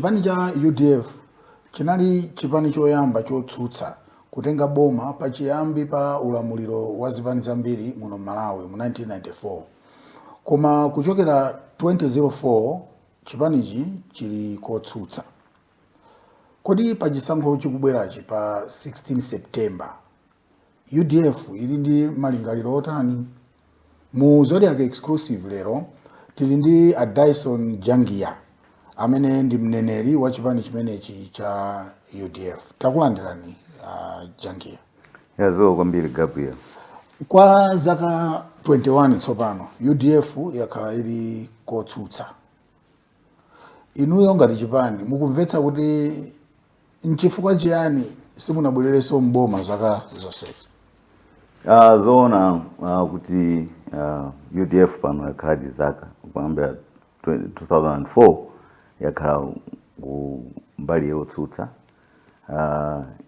Chipani cha UDF chinali chipani choyamba chotsutsa kutenga boma pachiyambi pa ulamuliro wa zipani zambiri muno Malawi mu 1994, koma kuchokera 2004 chipanichi chili kotsutsa. Kodi pa chisankho chikubwerachi pa 16 September UDF ili ndi malingaliro otani? Mu Zodiak Exclusive lero tili ndi a Dyson Jangiya amene ndi mneneri wa chipani chimenechi cha UDF. Takulandirani, Jangiya. Zikomo kwambiri, Gabriel. Kwa zaka 21 tsopano UDF yakhala ili kotsutsa. Inuyo ngati chipani mukumvetsa kuti nchifukwa chiyani simunabwererenso mboma zaka zonsezi? Zoona kuti UDF pano yakhala ndi zaka kuyambira 2004 yakhala ku mbali yotsutsa.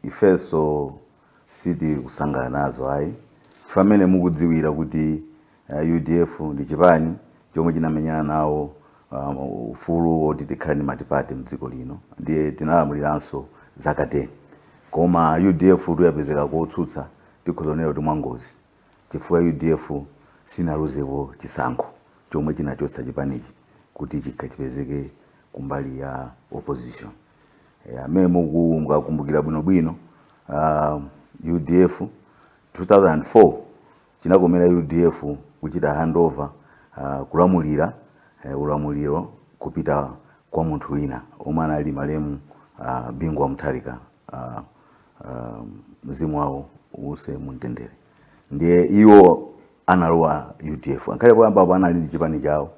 Ifenso siti kusangana nazo ayi. Ife amene mukudziwira kuti UDF ndi chipani chomwe chinamenyana nawo ufulu woti tikhale ndi multiparty mdziko lino, ndiye tinalamuliranso zaka 10. Koma UDF tuyapezeka kotsutsa, tikhoza kunena kuti mwangozi, chifukwa UDF sinaluzepo chisankho chomwe chinachotsa chipanichi kuti chipezeke kumbali ya opposition. Amene mukakumbukira bwinobwino, UDF 2004 chinakomera UDF kuchita handover kulamulira ulamuliro kupita kwa munthu wina omwe anali malemu Bingu wa Mutharika, mzimu wawo uuse mumtendere. Ndiye iwo analowa UDF ankhale poyambapo anali ndi chipani chawo,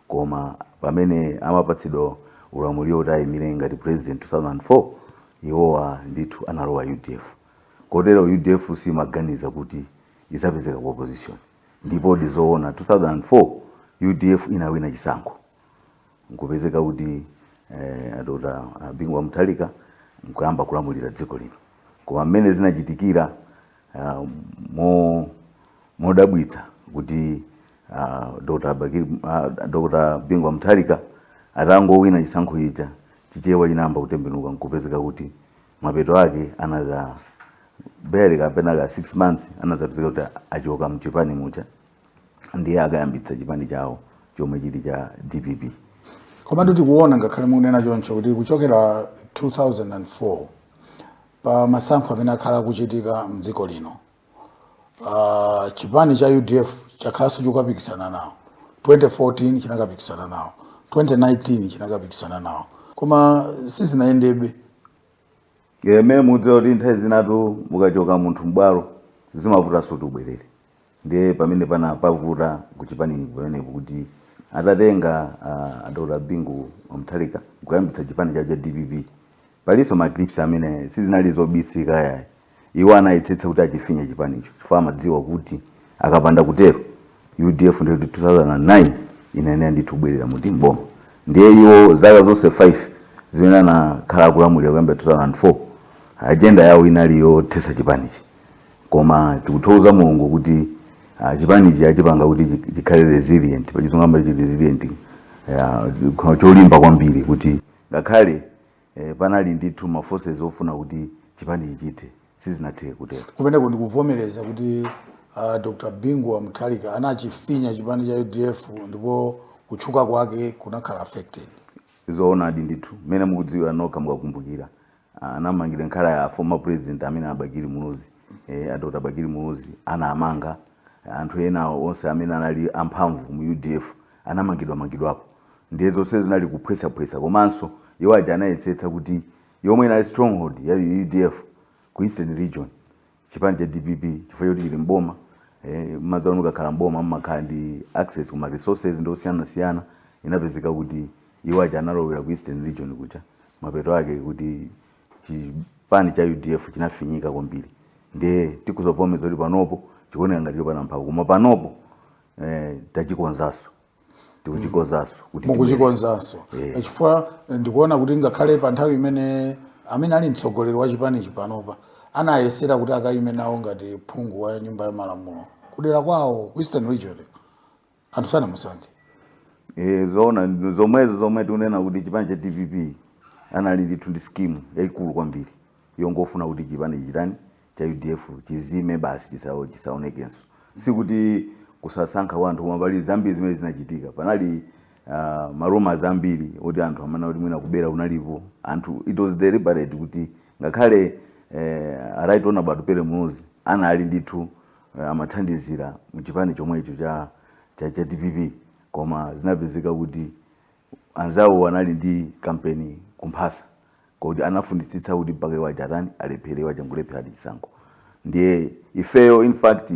koma pamene amapatsidwa ulamuliro kuti ayimire ngati president 2004, iwowa ndithu analowa UDF. Kotero UDF simaganiza kuti izapezeka ku opposition. Ndipo ndizoona, 2004 UDF inawina chisankho, nkupezeka kuti Dr. Bingu wa Mutharika nkuyamba kulamulira dziko lino. Koma mmene zinachitikira modabwitsa kuti Dr. Bakili, Dr. Bingu wa Mutharika atangowina chisankho ija, Chichewa chinayamba kutembenuka, nkupezeka kuti mapeto ake anaza barely kapena ka 6 months anazapezeka kuti achoka mchipani muja, ndiye akayambitsa chipani chawo chomwe chili cha DPP. Koma tikuona, ngakhale mukunena choncho, kuti kuchokera 2004 pa masankho amene akhala akuchitika mdziko lino, chipani cha UDF chakhalanso chikukapikisana nawo. 2014 chinakapikisana nawo, 2019 chinakapikisana nawo, koma sizinayendebe. Mmene mudziwa kuti nthawi zinatu mukachoka munthu m'bwalo zimavutanso kuti ubwerere. Ndiye pamene pana pavuta kuchipani pamenepo kuti atatenga Dr. Bingu wa Mutharika kuyambitsa chipani chawo cha DPP, palinso ma clips amene sizinali zobisika yayi. Iwo anayetsetsa kuti achifinye chipanicho chifukwa amadziwa kuti akapanda kutero UDF ndiyo kuti 2009 inayenera ndithu kubwerera muti mboma. Ndiye iwo zaka zonse 5 zimene anakhala akulamulira kuyambira 2004, agenda yawo inali yothetsa chipanichi. Koma tikuthokoza Mulungu kuti chipanichi achipanga kuti chikhale resilient. Pachizungu amati chili resilient, cholimba kwambiri, kuti ngakhale panali ndithu ma forces ofuna kuti chipanichi chithe, sizinatheke kutero. Kumeneko ndikuvomereza kuti Dr. Bingu wa Mutharika anachifinya chipani cha UDF ndipo kutchuka kwake kunakhala affected. Zoonadi ndithu. Mmene mukudziwira nokha, mukakumbukira, anamangidwa nkhala ya former president amene a Bakili Muluzi, a Dr. Bakili Muluzi anamanga anthu ena onse amene anali amphamvu mu UDF, anamangidwa mangidwapo. Ndiye zonse zinali kuphwesaphwesa. Komanso iwo aja anayesetsa kuti yomwe inali stronghold ya UDF ku Eastern Region, chipani cha DPP, chifukwa choti chili mboma, mazaona ukakhala mboma mmakhala ndi access kuma resources ndosiyanasiyana, inapezeka kuti iwo aja analowera ku Eastern Region kuja. Mapeto ake kuti chipani cha UDF chinafinyika kwambiri. Ndiye tikuzovomeza kuti panopo chikuoneka ngati chopanda mphamvu, koma panopo tachikonzanso, tikuchikonzanso kuti Mukuchikonzanso? Chifukwa ndikuona kuti ngakhale pa nthawi imene amene ali mtsogoleri wa chipanichi panopa anayesera kuti akayime nawo ngati phungu wa nyumba ya malamulo kudera kwawo ku Eastern Region, anthu sanamusankhe. Zoona zomwezo zomwe tikunena kuti chipani cha DPP Anali ndithu ndi scheme yayikulu kwambiri yongofuna kuti chipani chitani, cha UDF chizime basi, chisaonekenso. Sikuti kusasankha kwa anthu, koma pali zambiri zimene zinachitika. Panali ma rumours ambiri oti anthu amene kuti mwina kubera kunalipo anthu. It was deliberate kuti ngakhale Right Honorable Atupele Muluzi anali ndithu amathandizira muchipani chomwecho cha DPP, koma zinapezeka kuti anzawo anali ndi kampeni kumphasa, kodi anafunitsitsa kuti mpaka iwo achatani, alephere, iwo achangulephera chisankho. Ndiye ifeyo, in fact,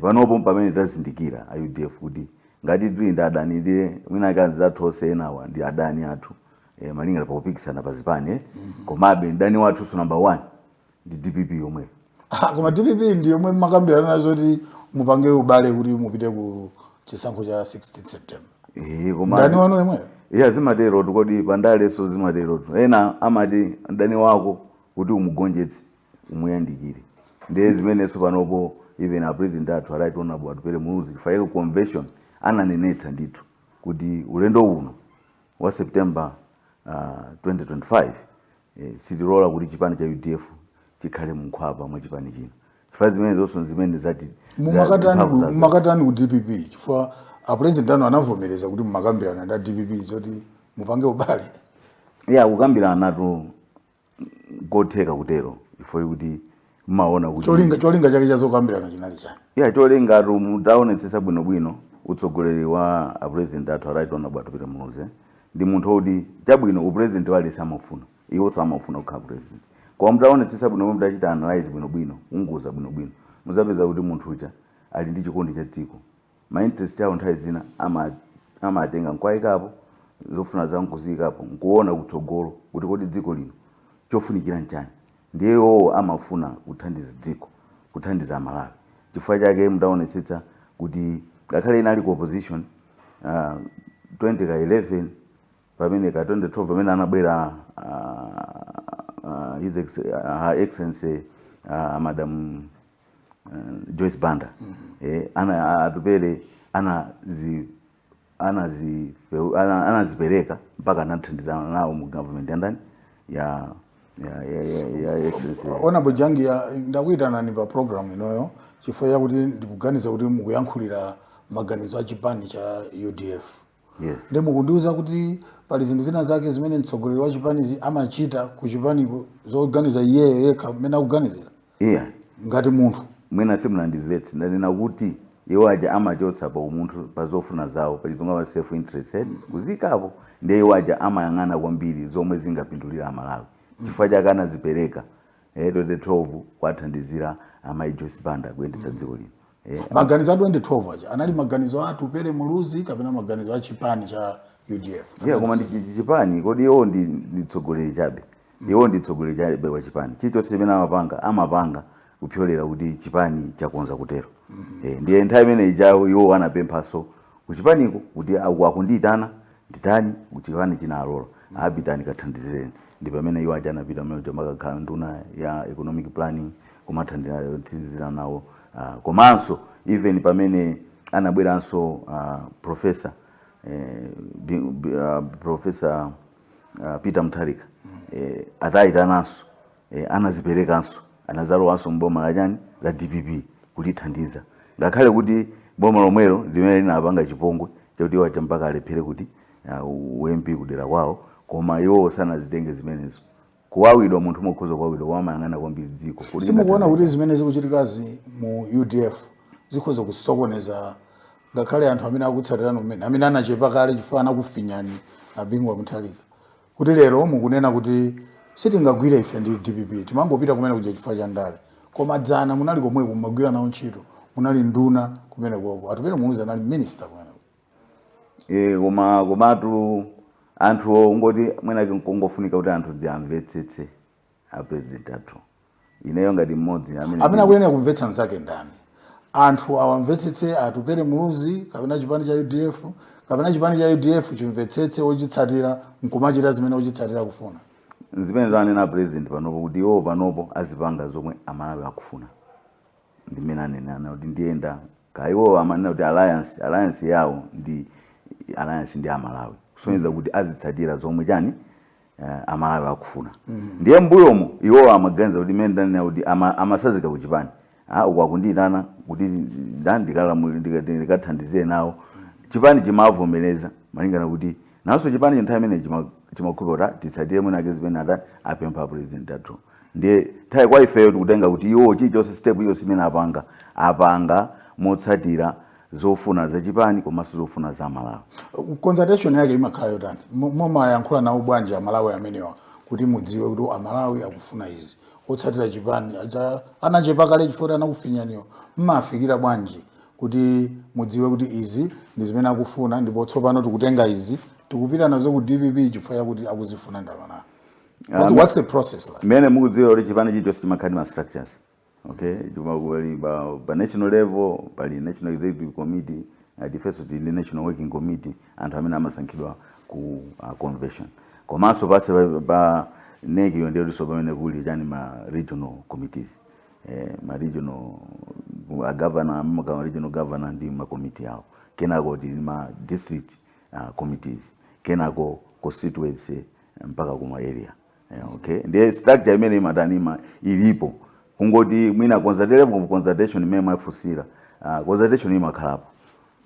panopo pamene tazindikira a UDF kuti ngati tili ndi adani, ndiye mwina akazi athu onse enawa ndi adani athu malingana pakupikisana pa zipani. Komabe mdani wathunso number one ndi DPP yomweyo. Ah, koma DPP ndi yomwe mmakambirana nazo kuti mupange ubale kuti mupite ku chisankho cha 16 September. Koma Ndani wanu yemweyo? Iya, zimaterotu. Kodi pandaleso zimaterotu. Ena amati mdani wako kuti umugonjetse umuyandikire. Ndiye zimenenso panopo even a president athu, a Right Honorable Atupele Muluzi, chifukwa convention ananenetsa ndithu kuti ulendo uno wa September 2025 sitilola kuti chipani cha UDF chikhale munkhwapa mwa chipani china, chifukwa zimene zonso zimene zati Mumakatani mphamvu zake. Mumakatani ku DPP, chifukwa a president anu anavomereza kuti mumakambirana ndi a DPP zoti mupange ubale. Ya, kukambirana natu kotheka kutero, chifukwa kuti mmaona kuti Cholinga chake chazokambirana chinali chani? Ya, cholingatu mutaonetsetsa bwinobwino utsogoleri wa a president athu, a Right Honorable Atupele Muluzi, ndi munthu woti chabwino upresident walese amafuna, iwonso amafuna kukhala president. Koma mutaonetsetsa bwino, mutachita analyze bwinobwino, kunguza bwinobwino, muzapeza kuti munthu uja ali ndi chikondi cha dziko. Ma interest awo nthawi zina amatenga nkwayikapo, zofuna zawo nkuziyikapo, nkuona kutsogolo kuti kodi dziko lino chofunikira nchani. Ndiye iwowo amafuna kuthandiza dziko, kuthandiza Amalawi. Chifukwa chake mutaonetsetsa kuti ngakhale ina ali ku opposition, 2011 pamene ka 2012 pamene anabwera Her Excellency Madam Joyce Banda, ana Atupele anazipereka mpaka anathandizana nawo mu government yandani, ya Excellency. Honorable Jangiya, ndakuyitanani pa program inoyo chifukwa chakuti ndikuganiza kuti mukuyankhulira maganizo a chipani cha UDF. Yes. Ndi mukundiuza kuti pali zinthu zina zake zimene mtsogoleri wa chipanichi amachita ku chipaniko zoganiza iyeyo yekha mmene akuganizira Iya. ngati munthu? Mwina simunandimvetse. Ndanena kuti iwo aja amachotsa pa umunthu, pa zofuna zawo, pa chizungu amati self interest, kuzikapo. Ndiye iwo aja amayang'ana kwambiri zomwe zingapindulira Amalawi. Chifukwa chake anazipereka 2012 kuwathandizira amayi Joyce Banda kuyendetsa dziko lino. Maganizo a 2012 aja anali maganizo a Atupele Muluzi kapena maganizo a chipani cha UDF? Yeah, koma ndi chipani. Kodi iwo ndi mtsogoleri chabe? Iwo ndi mtsogoleri chabe wa chipani. Chilichonse chimene amapanga, amapanga kupyolera kuti chipani chakonza kutero. Ndiye nthawi imene ijayo iwo anapemphanso kuchipaniko kuti akundiyitana nditani, kuchipani chinalola, apitani kathandizireni. Ndi pamene iwo aja anapita pamene uja makakhala nduna ya economic planning, kumathandizira nawo. Komanso even pamene anabweranso professor professor Peter Mutharika, atayitananso, anaziperekanso, anazalowanso mboma la chani, la DPP, kulithandiza, ngakhale kuti boma lomwelo limene linapanga chipongwe chakuti iwo aja mpaka alephere kuti u MP kudera kwawo. Koma iwo sanazitenge zimenezo kuwawidwa. Munthu umokhoza kuwawidwa, koma amayang'ana kwambiri dziko. Kuti Simukuona kuti zimene zikuchitikazi mu UDF zikhoza kusokoneza ngakhale anthu amene akutsatirani kumene, amene anachepa kale chifukwa anakufinyani a Bingu wa Mutharika, kuti lero mukunena kuti sitingagwire ife ndi DPP, timangopita kumene kuja chifukwa cha ndale, koma dzana munali komweko, mumagwira nawo ntchito, munali nduna kumene koko, Atupele Muluzi anali minister kumene? Koma komatu anthu ungoti mwina kungofunika kuti anthu ndiamvetsetse a president athu. Ineyo ngati mmodzi amene Amene akuyenera kumvetsa nzake ndani? Anthu awamvetsetse Atupele Muluzi kapena chipani cha UDF, kapena chipani cha UDF chimvetsetse ochitsatira nkumachita zimene ochitsatira kufuna? Zimene zanena president panopo kuti iwo panopo azipanga zomwe Amalawi akufuna, ndimene anenana kuti ndiyenda ka iwo amanena kuti alliance yawo ndi alliance ndi Amalawi, kusonyeza kuti azitsatira zomwe chani. Amalawi akufuna. Ndiye mbuyomo iwowo amaganiza kuti imene ndanena kuti amasazika kuchipani, uku akundiyitana kuti ndikathandizire nawo chipani, chimavomereza malingana kuti nawonso chipani nthawi imene chimakhulupirira kuti titsatire mwina zimene ata apempha president athu. Ndiye nthawi kwa ifeyo tikutenga kuti iwo chilichonse, step iliyonse imene apanga, apanga motsatira zofuna za chipani komanso zofuna za Malawi. Consultation yake imakhala yotani? Mumayankhula nawo bwanji Amalawi amenewa kuti mudziwe kuti Amalawi akufuna izi, otsatira chipani aja anachepa kale chifukwa anakufinyaniwo? Mmafikira bwanji kuti mudziwe kuti izi ndi zimene akufuna, ndipo tsopano tikutenga izi, tikupita nazo ku DPP chifukwa chakuti akuzifuna ndamana? What's the process like? Mmene mukudziwa kuti chipani chilichonse chimakhala ndi ma structures, okay? Pali pa national level pali National Executive Committee, ifenso tili ndi National Working Committee, anthu amene amasankhidwa ku convention. Komanso pasi pa NEC iyo ndiyotinso pamene kuli chani, ma regional committees, ma regional a governor, ma regional governor ndi ma committee awo. Kenako tili ma district committees, kenako constituency mpaka kuma area. Okay, ndiye structure imene imatanima ilipo. Kungoti mwina level of consultation imene mwafunsira, consultation imakhalapo,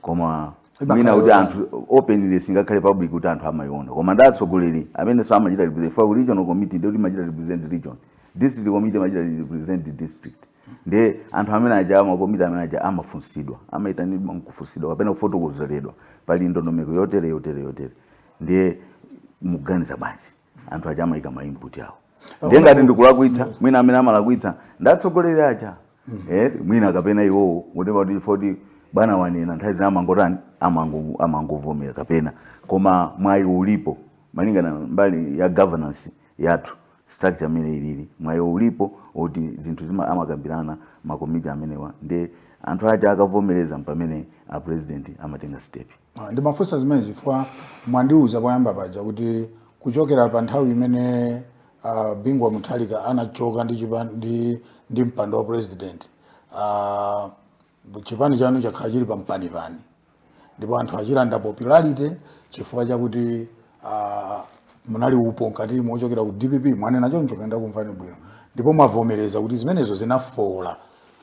koma mwina kuti anthu openly singakhale public kuti anthu amayiona, koma ndi atsogoleri amene so amachita represent for regional committee, ndiye kuti imachita represent region, district committee imachita represent district. Ndiye anthu amene aja, makomiti amene aja, amafunsidwa, amayitanidwa nkufunsidwa kapena kufotokozeredwa, pali ndondomeko yotere, yotere, yotere, ndiye mukuganiza bwanji? Anthu aja amayika ma input awo. Ndiye ngati ndikulakwitsa, mwina amene amalakwitsa ndatsogoleri aja, mwina kapena iwowo kuti kuti foti bwana wanena, nthawi zina amangotani, amangovomera kapena. Koma mwayi ulipo malingana mbali ya governance yathu, structure imene ilili, mwayi ulipo kuti zinthu zima amakambirana makomiti amenewa, ndi anthu aja akavomereza pamene a president amatenga step. Ndimafunsa zimene chifukwa mwandiuza poyamba paja kuti kuchokera pa nthawi imene Bingu wa Mutharika anachoka ndi mpando wa president, chipani chanu chakhala chili pampanipani, ndipo anthu achilanda popularity chifukwa chakuti munali upo mkati mochokera ku DPP. Mwanena choncho, kaenda kumvani bwino, ndipo mwavomereza kuti zimenezo zinafola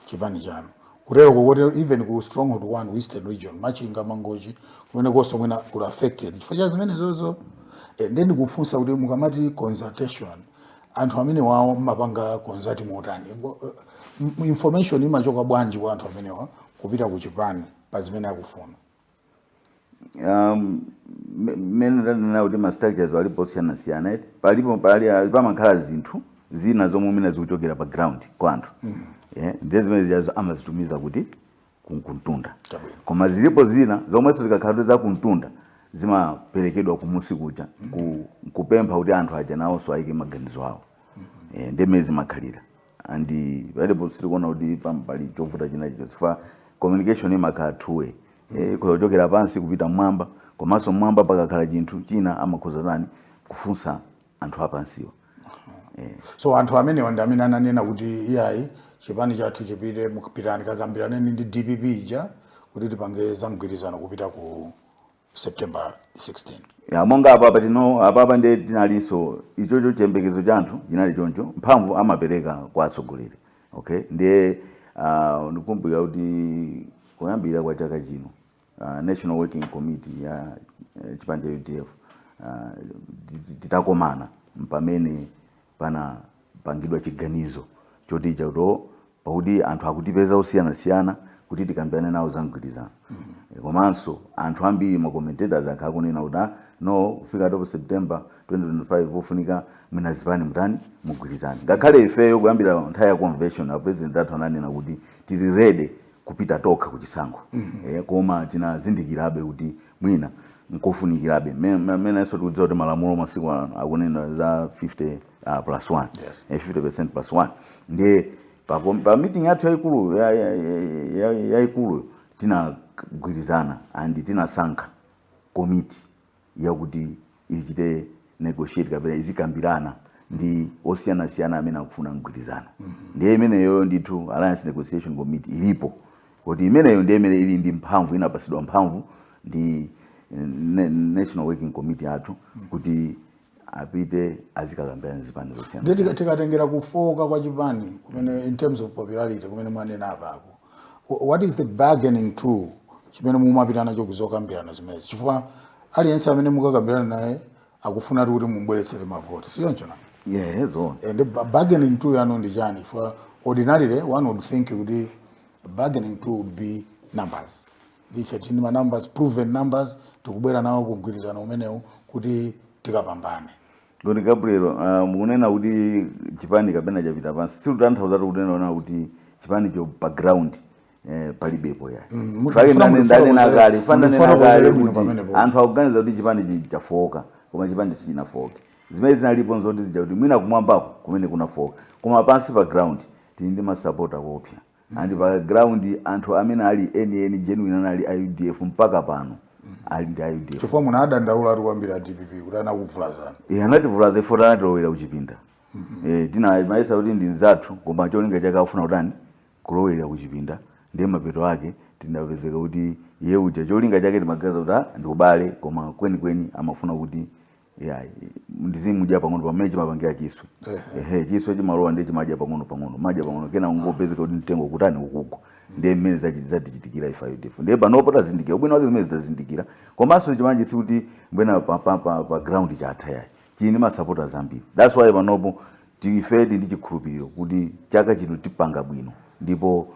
chipani chanu. Kutero kokoti even ku Stronghold 1, Western Region, Machinga, Mangochi, kumene konso mwina kuli affected chifukwa cha zimenezozo. Ndiye ndikufunsa kuti mukamati consultation, anthu amene wawo mmapanga consult motani? Information imachoka bwanji kwa anthu amenewa kupita ku chipani pa zimene akufuna? Mmene ndanena kuti ma structures alipo osiyanasiyana, eti palipo pali pamakhala zinthu zina zomwe mwina zikuchokera pa ground kwa anthu, ndiye zimene zijazo amazitumiza kuti kumtunda. Koma zilipo zina zomwenso zikakhala za kumtunda zimaperekedwa kumusi kuja kupempha kuti anthu aja nawonso ayike maganizo awo. Ndiye mmene zimakhalira, and palipo sitikuona kuti pali chovuta china chilichonse fa communication imakhala two way, kuchokera pansi kupita mmwamba, komanso mmwamba pakakhala chinthu china amakhoza tani, kufunsa anthu apansiwa. So anthu amenewa ndi amene ananena kuti iyayi, chipani chathu chipite, mukapitani kakambiraneni ndi DPP ija kuti tipange za mgwirizano kupita ku September 16? Ya, monga apapa tino apapa ndiye tinalinso ichocho chiyembekezo cha anthu chinali choncho. Mphamvu amapereka kwa atsogoleri, okay? Ndiye ndikukumbukira kuti kuyambira kwa chaka chino National Working Committee ya chipani cha UDF titakomana pamene panapangidwa chiganizo choti chakuti pakuti anthu akutipeza osiyanasiyana kuti tikambirane nawo za mgwirizano. Komanso anthu ambiri, ma commentators, akhala kunena kuti no, kufika topo September 2025 ofunika mwina zipani mutani, mugwirizane. Ngakhale ifeyo kuyambira nthawi ya convention a president athu ananena kuti tili ready kupita tokha kuchisankho, koma tinazindikirabe kuti mwina nkofunikirabe mmenenso tikudziwa kuti malamulo masiku ano akunena za 50 plus 1. 50% plus 1. Ndiye pa meeting yathu yayikulu yayikulu tinagwirizana and tinasankha komiti yakuti ichite negotiate kapena izikambirana ndi osiyanasiyana amene akufuna mgwirizano. Ndiye imeneyo ndithu Alliance Negotiation Committee ilipo, kuti imeneyo ndiye imene ili ndi mphamvu, inapasidwa mphamvu ndi National Working Committee yathu kuti Apite azikakambirana zipani zosiyana. Ndiye tikatengera kufoka kwa chipani kumene, in terms of popularity kumene mwanena apapo, what is the bargaining tool chimene mumapita nacho kuzokambirana zimenezi? Chifukwa aliyense amene mukakambirana naye akufuna kuti mubweretsere mavoti, siyoncho na? Yeah, zoona. And the bargaining tool yanu ndi chani? Chifukwa ordinarily one would think kuti bargaining tool would be numbers. Ife tini ma numbers, proven numbers, tikubwera nawo kumgwirizano umenewu kuti tikapambane. Ngoni Gabriel, mukunena kuti chipani kapena chapita pansi, sikutanthauza kunena kuti chipanicho background palibepo ya. Fake ndanena kale, fana nena Mufotokozere kale bwino kuti pamenepo. anthu akuganiza kuti chipani chafoka, koma chipani sichinafoke. Zimene zinalipo nzoti zija kuti mwina kumwambako kumene kunafoka, koma pansi pa ground tili ndi masapota kopya, and pa ground anthu amene ali eni genuine anali a UDF mpaka pano ali ndi a UDF. Chifukwa munadandaula ati kwambiri a DPP kuti anakuvulazani. Anativulaza ifo, anatilowera kuchipinda. Tina maisa kuti ndi nzathu, koma cholinga chake afuna kutani? Kulowera kuchipinda. Ndiye mapeto ake tinapezeka kuti iye uja cholinga chake timagaza kuti ndi ubale, koma kwenikweni amafuna kuti ya ndizimudya pang'ono pamene chimapangira chiswe. Ehe, chiswe chimalowa, ndiye chimadya pang'ono pang'ono, madya pang'ono, kena ungopezeka kuti mtengo kutani? Ukugwa. Ndiye mmene zatichitikira ife UDF. Ndiye panopo tazindikira ubwino wake zimene tazindikira, komanso chimanje sikuti mbwena pa ground chatha yayi, chili ndi masupporters ambiri. That's why panopo tifedi ndi chikhulupiriro kuti chaka chino tipanga bwino, ndipo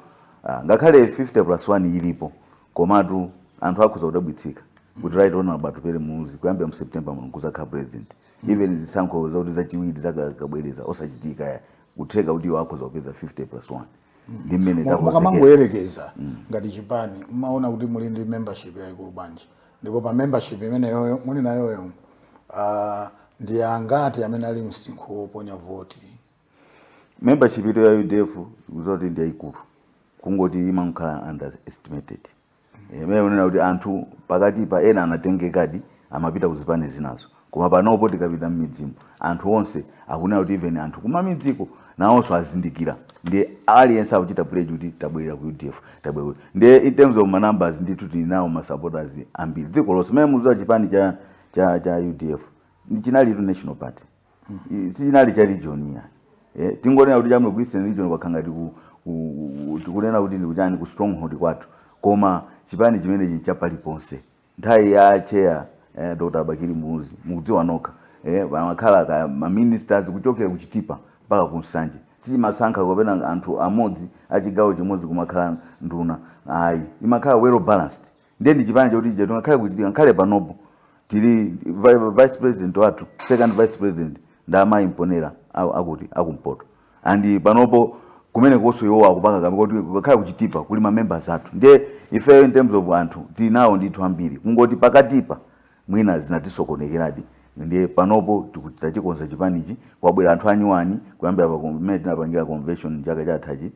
ngakhale 50 plus 1 ilipo, komatu anthu akhoza kudabwitsika kuti Right Honorable Atupele Muluzi kuyambira mu September muno kuzakhala president, even zisankho zakuti zachiwiri zakabwereza osachitika ya kutheka kuti iwo akhoza kupeza 50 plus 1. Ndi mmene takonzekera. Mukamangoyerekeza ngati chipani, mmaona kuti muli ndi membership yayikulu bwanji? Ndipo pa membership imeneyoyo muli nayoyo, ndi angati amene ali msinkhu woponya voti? Membership ito ya UDF kuzoti ndi yayikulu, kungoti imakhala underestimated. Imene unena kuti anthu pakati pa ena anatengekadi, amapita kuzipani zinazo, koma panopo tikapita m'midzimo anthu onse akunena kuti even anthu kumamidziko nawonso azindikira, ndi aliyense akuchita pledge kuti tabwerera ku UDF, tabwerera. Ndiye in terms of ma numbers, ndithu tili nawo ma supporters ambiri dziko lonse. Mene muziwa chipani cha UDF ndi chinali national party, sichinali cha region ya. Tingonena kuti chamwe ku Eastern Region kwakhala ngati tikunena kuti ndi kuchani, ku stronghold kwathu, koma chipani chimenechi chapaliponse. Nthawi ya chair Dr. Bakili Muluzi, mukudziwa nokha, amakhala ka ma ministers kuchokera kuchitipa mpaka ku Nsanje. Sichimasankha kapena anthu amodzi achigawo chimodzi kumakhala nduna, ayi, imakhala well balanced. Ndiye ndi chipani choti ije ngakhale kuchitika, ngakhale panopo tili vice president wathu, second vice president ndi amayi Mponera akuti akumpoto, and panopo kumene konso iwo akupanga kambi kuti ngakhale kuchitipa kuli ma members athu. Ndiye ife in terms of anthu tili nawo ndithu ambiri, kungoti pakatipa mwina zinatisokonekeradi. Ndiye panopo tachikonza chipanichi, kwabwera anthu anyuwani kuyambira pa mmene tinapangira convention chaka chathachi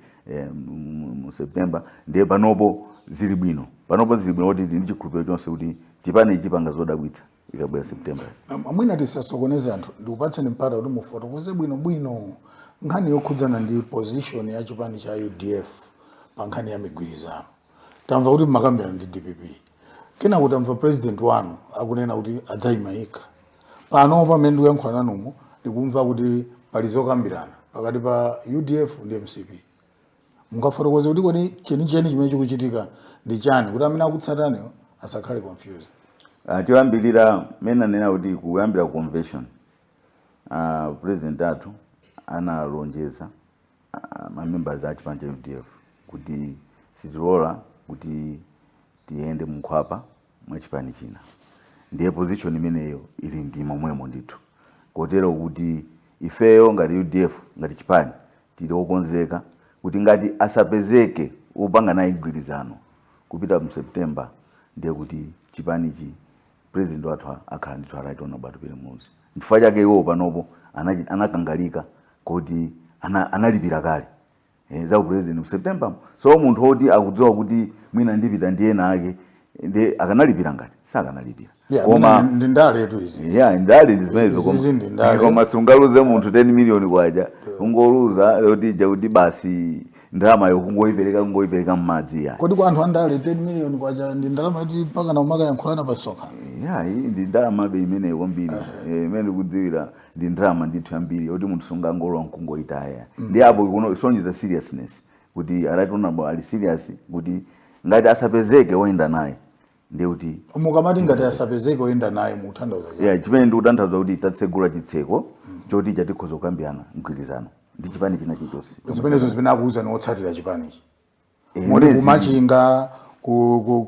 mu September. Ndiye panopo zili bwino, panopo zili bwino kuti tili ndi chikhulupiriro chonse kuti chipanichi chipanga zodabwitsa ikabwera September. Mwina tisasokoneze anthu, ndikupatseni mpata kuti mufotokoze bwinobwino nkhani yokhudzana ndi position ya chipani cha UDF pa nkhani ya migwirizano. Tamva kuti mmakambirana ndi DPP, kenako tamva president wanu akunena kuti adzayima yekha. Pano pamene ndikuyankhula nanumo, ndikumva kuti pali zokambirana pakati pa UDF ndi MCP. Mungafotokoze kuti kodi chenicheni chimene chikuchitika ndi chani, kuti amene akutsataniwo asakhale confused? Choyambirira mmene anena kuti kuyambira ku convention, president athu analonjeza ma members a chipani cha UDF kuti sitilola kuti tiyende munkhwapa mwa chipani china. Ndiye position imeneyo ili ndi momwemo ndithu, kotero kuti ifeyo ngati UDF, ngati chipani, tili okonzeka kuti ngati asapezeke upanga naye mgwirizano kupita mu September, ndiye kuti chipanichi president wathu akhala ndithu Right Honorable Atupele Muluzi. Nchifukwa chake iwo panopo anakangalika kuti analipira kale za president mu September. So munthu woti akudziwa kuti mwina ndipita ndi ena ake, ndi akanalipira ngati sakanalipira. Koma ndi ndaletu izi. Yeah, ndale ndi zimenezo. Koma Izi ndi ndale. Koma sungaluze munthu 10 million kwacha, ungoluza yoti ija kuti basi ndalama yo kungoyipereka, kungoyipereka m'madzi ya. Kodi kwa anthu andale 10 million kwacha ndi ndalama yoti mpaka na umakayankhulana pa msonkhano? Ya, iyi ndi ndalamabe imeneyo kwambiri. Imene ndikudziwira ndi ndalama ndithu yambiri yoti munthu sungangolowa nkungoyitaya. Ndi apo kuno isonyeza seriousness kuti a Right Honorable ali serious kuti ngati asapezeke woyenda naye, ndiye kuti Mukamati ngati asapezeke oyenda naye, mukutanthauza chani? Yeah, chimene ndikutanthauza kuti tatsegula chitseko choti chatikhoza kukambirana mgwirizano ndi chipani china chilichonse. Zimenezo zimene akuwuzani otsatira chipanichi? Moti Imene kumachinga,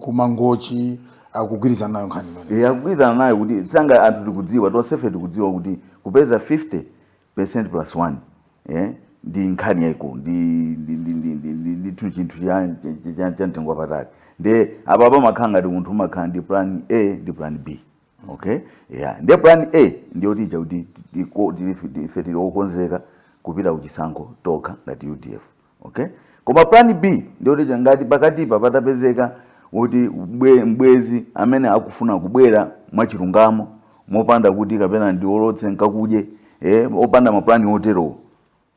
kumangochi akugwirizana nayo nkhani imene? Akugwirizana nayo kuti sanga anthu tikudziwa, tonsefe tikudziwa kuti kupeza 50% plus 1 ndi nkhani yayikulu, ndi chinthu cha mtengo wapatali. Ndiye apa pamakhala ngati munthu umakhala ndi plan A ndi plan B, okay? Yeah, ndiye plan A ndiyoti ija kuti ife tili okonzeka kupita kuchisankho tokha ngati UDF, okay? Koma plan B ndiyoti ija ngati pakatipa patapezeka kuti mbwezi amene akufuna kubwera mwachilungamo, mopanda kuti kapena ndiolotse nkakudye, opanda maplani oterowo,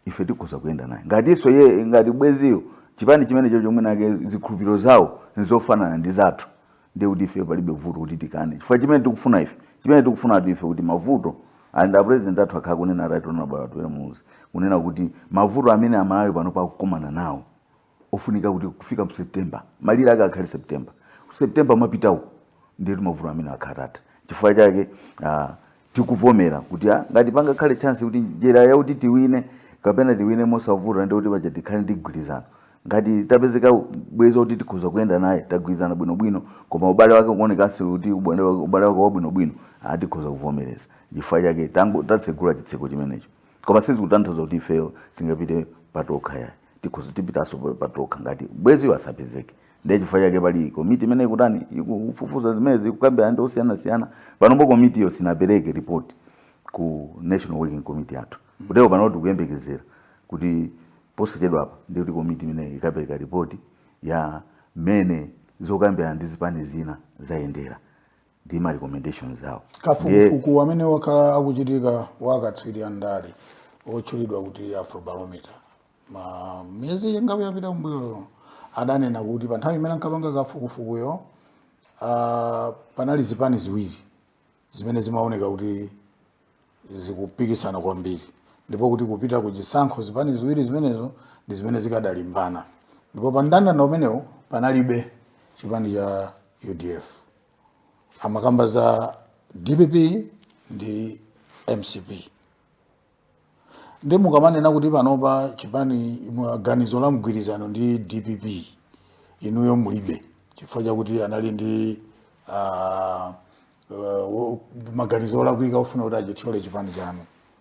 ife tikhoza kuyenda naye. Ngatinso ye ngati bweziyo chipani chimene chocho mwinake zikhulupiriro zawo nzofanana ndi zathu, ndiye kuti ife palibe vuto kuti tikane, chifukwa chimene tikufuna ife, chimene tikufuna ife kuti mavuto and a president athu akhala kunena, Right Honorable Atupele Muluzi, kunena kuti mavuto amene Amalawi pano pakukumana nawo ofunika kuti kufika mu September, malire ake akhale September, ku September mapitawo, ndiye kuti mavuto amene akhala atha. Chifukwa chake tikuvomera kuti ngati pangakhale chance kuti njira yakuti tiwine kapena tiwine mosavuta, ndi kuti paja tikhale ndi mgwirizano. Ngati tapezeka bwezi kuti tikhoza kuyenda naye, tagwirizana bwinobwino, koma ubale wake ukuonekanso kuti ubale wake wabwinobwino, tikhoza kuvomereza. Chifukwa chake tatsegula chitseko chimenecho, koma sizikutanthauza kuti ifeyo singapite patokha yayi. Tikhoza tipitanso patokha ngati bweziyo asapezeke. Ndiye chifukwa chake pali komiti imene ikutani, ikufufuza zimene ikukambirana ndi osiyanasiyana. Panopo komitiyo sinapereke report ku National Working Committee yathu. Kutero pano tikuyembekezera kuti posachedwapa ndiye kuti komiti imeneyi ikapereka ripoti ya mmene zokambirana ndi zipani zina zayendera ndi ma recommendations awo. Kafukufuku amene wakhala akuchitika wakatswiri andale otchulidwa kuti Afrobarometer, ma miyezi ingapo yapita kumbuyoyo, adanena kuti pa nthawi imene ankapanga kafukufukuyo, panali zipani ziwiri zimene zimaoneka kuti zikupikisana kwambiri, ndipo kuti kupita ku chisankho zipani ziwiri zimenezo ndi zimene zikadalimbana, ndipo pa mndandanda umenewo panalibe chipani cha UDF. Amakamba za DPP ndi MCP. Ndi mukamanena kuti panopa chipani ganizo la mgwirizano ndi DPP inuyo mulibe, chifukwa chakuti anali ndi maganizo olakwika ofuna kuti achithyole chipani chanu,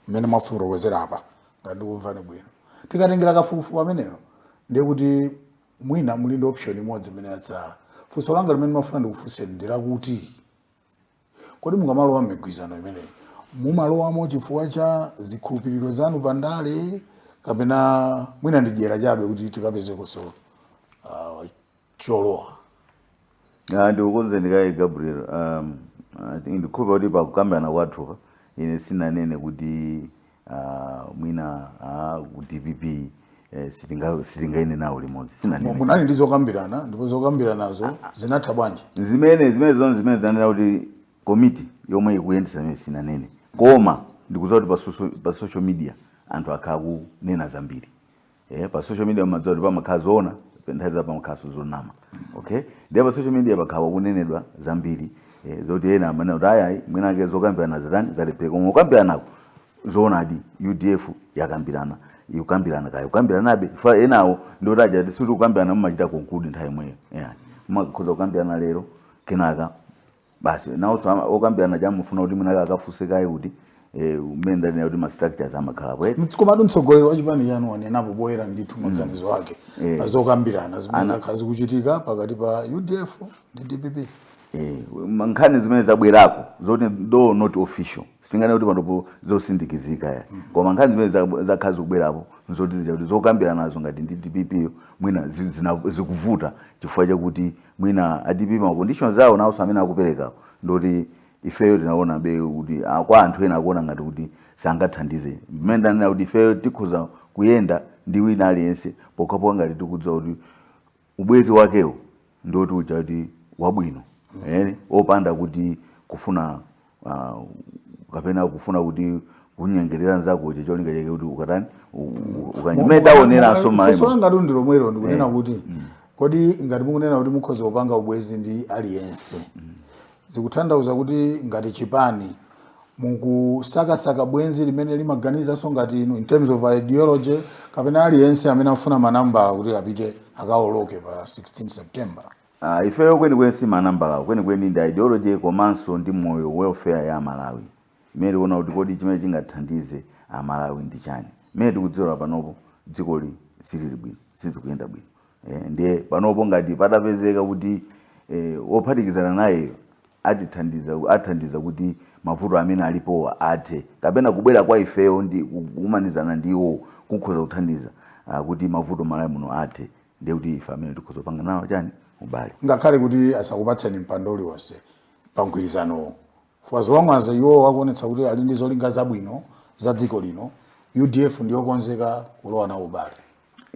mmene mwafotokozera apa, ngati ndikumvani bwino, tikatengera kafukufuku ameneyo, ndiye kuti mwina muli ndi option imodzi imene yatsala. Funso langa limene mafuna ndikufunseni ndi lakuti, kodi mukamalowa m'migwirizano imeneyi, mumalowamo chifukwa cha zikhulupiriro zanu pandale, kapena mwina ndi dyera chabe kuti tikapezekonso cholowa? Ndikukonzeni kaye, Gabriel. I think ndikhulupira kuti pakukambirana kwathu ine sinanene kuti mwina ku DPP sitingaende nawo limodzi, sinanene. Munali ndi zokambirana, ndipo zokambiranazo zinatha bwanji? Zimene zonse zimene zinanena kuti komiti yomwe ikuyendesa imene sinanene, koma ndikudziwa kuti pa social media anthu akhala kunena zambiri. Pa social media mumadziwa kuti pamakhala zoona, nthawi zina pamakhalanso zonama, okay? Ndiye pa social media pakhala kunenedwa zambiri, zoti ena amanena kuti ayayi, mwinake zokambirana zitani, zalephera. Koma kukambiranako zoonadi UDF yakambirana, ikukambirana kaya kukambiranabe, fa enawo ndoti aja sikuti kukambirana mumachita conclude nthawi imweyo, yeah. Mumakhoza kukambirana lero, kenaka basi nawonso okambirana chamufuna kuti mwinake akafunse kaye kuti umene ndanena kuti ma structures amakhalapo. Komatu mtsogoleri wa chipani chanu wanenapo poyera ndithu maganizo ake pa zokambirana zimene zakhala zikuchitika pakati pa UDF ndi DPP. Nkhani zimene zabwerako zoti though not official, singane kuti panopo zosindikizika ya, koma nkhani zimene zakhala zikubwerapo nzoti zija kuti zokambirana nazo ngati ndi DPP yo mwina zikuvuta chifukwa chakuti mwina a DPP ma conditions awo nawonso amene akuperekawo ndoti ifeyo tinaona be kuti kwa anthu ena akuona ngati kuti sangathandize. Mmene ndanena kuti ifeyo tikhoza kuyenda ndi wina aliyense pokhapokha ngati tikudziwa kuti ubwezi wakewo ndoti uja kuti wabwino, opanda kuti Kufuna kapena kufuna kuti kunyengerera nzako cholinga chake kuti ukatani, ukanyimene taoneranso. Funso langa tu ndi lomwelo. Ndikunena kuti kodi ngati mukunena kuti mukhoza kupanga ubwezi ndi aliyense, zikutanthauza kuti ngati chipani mukusakasaka bwenzi limene limaganizanso ngati inu in terms of ideology, kapena aliyense amene afuna manambala kuti apite akaoloke pa 16 September? Ifeyo kwenikweni si manambalawo kwenikweni, ndi ideology komanso ndi moyo, welfare ya Malawi, imene tikuona kuti kodi chimene chingathandize Amalawi ndi chani. Imene tikudziwa panopo, dzikoli silili bwino, sizikuyenda bwino. Ndiye panopo ngati patapezeka kuti wophatikizana nayeyo atithandiza, athandiza kuti mavuto amene alipowa athe, kapena kubwera kwa ifeyo ndi kukumanizana ndiwo kukhoza kuthandiza kuti mavuto Malawi muno athe, ndiye kuti ife amene tikhoza kupanga nawo chani, ubale. Ngakhale kuti asakupatseni mpando uliwonse pa mgwirizanowo, for as long as iwo akuonetsa kuti ali ndi zolinga zabwino za dziko lino, UDF ndiyokonzeka kulowa nawo ubale?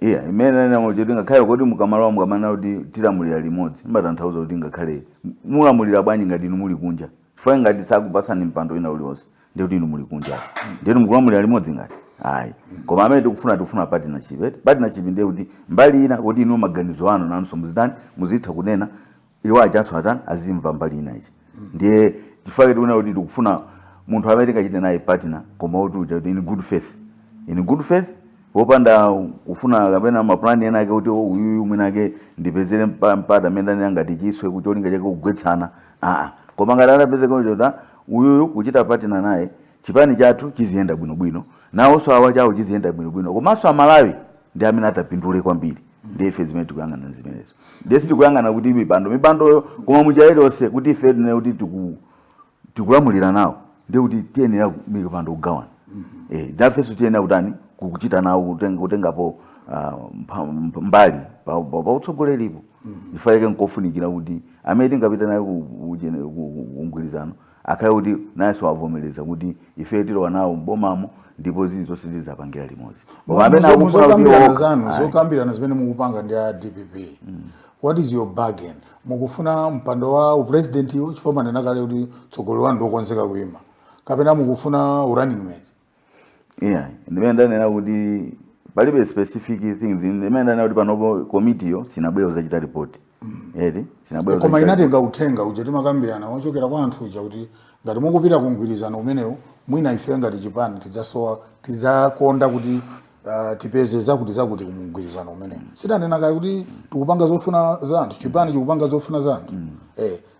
Iya, imene namo choti ngakhale kuti mukamalowa, mukamana kuti tilamulira limodzi, imatanthauza kuti ngakhale mulamulira bwanji ngati inu muli kunja? Chifukwa ngati sakupasani mpando wina uliwonse, ndiye kuti inu muli kunja, ndiye mukulamulira limodzi ngati ayi. Koma amene tikufuna partnership, eh? Partnership ndiye kuti mbali ina kuti inu maganizo anu nanso muzitani, muzitha kunena, iwo achanso atani, azimva mbali ina ichi. Ndiye chifukwa tikuona kuti tikufuna munthu amene tingachite naye partner, koma kuti uja kuti in good faith, in good faith, popanda kufuna kapena mapulani ena ake kuti, "Oh, uyuyu mwina ake ndipezere mpata amene ndani angati chiswe kucholinga chake kugwetsana." Aa, koma ngati atapezeka kuti uyuyu kuchita partner naye, chipani chathu chiziyenda bwinobwino, nawonso awa chawo chiziyenda bwinobwino, komanso Amalawi ndi amene atapindule kwambiri, ndiye ife zimene tikuyang'ana zimenezo. Ndiye sitikuyang'ana kuti mipando, mipandoyo, koma munjira iliyonse kuti ife tinene kuti tikulamulira nawo, ndiye kuti tiyenera mipando kugawana. Nafenso tiyenera kutani, kuchita nawo, kutengapo mbali pa utsogoleripo. Chifukwa chake nkofunikira kuti amene tingapita naye ku mgwirizano akhale kuti nayenso avomereza kuti ife tilowa nawo mbomamo, ndipo zili zonse tizapangira limodzi. Koma amene akufuna kuti Muzokambirana okha, zanu, ayi. zokambirana zimene mukupanga ndi a DPP, what is your bargain? Mukufuna mpando wa upresident iwo, chifukwa manena kale kuti mtsogoleri wanu ndiokonzeka kuyima, kapena mukufuna running mate? Yeah, ndimene ndanena kuti palibe specific things. Ndimene ndanena kuti panopo komitiyo sinabwera kuzachita report, eti? Sinabwera Koma kuzachita. Inatenga uthenga uja timakambirana wochokera kwa anthu uja, kuti ngati mukupita ku mgwirizano umenewu, mwina ife ngati chipani tidzasowa, tidzakonda kuti tipeze zakuti zakuti ku mgwirizano umenewu. Sitanena kale kuti tikupanga zofuna za anthu, chipani chikupanga zofuna za anthu,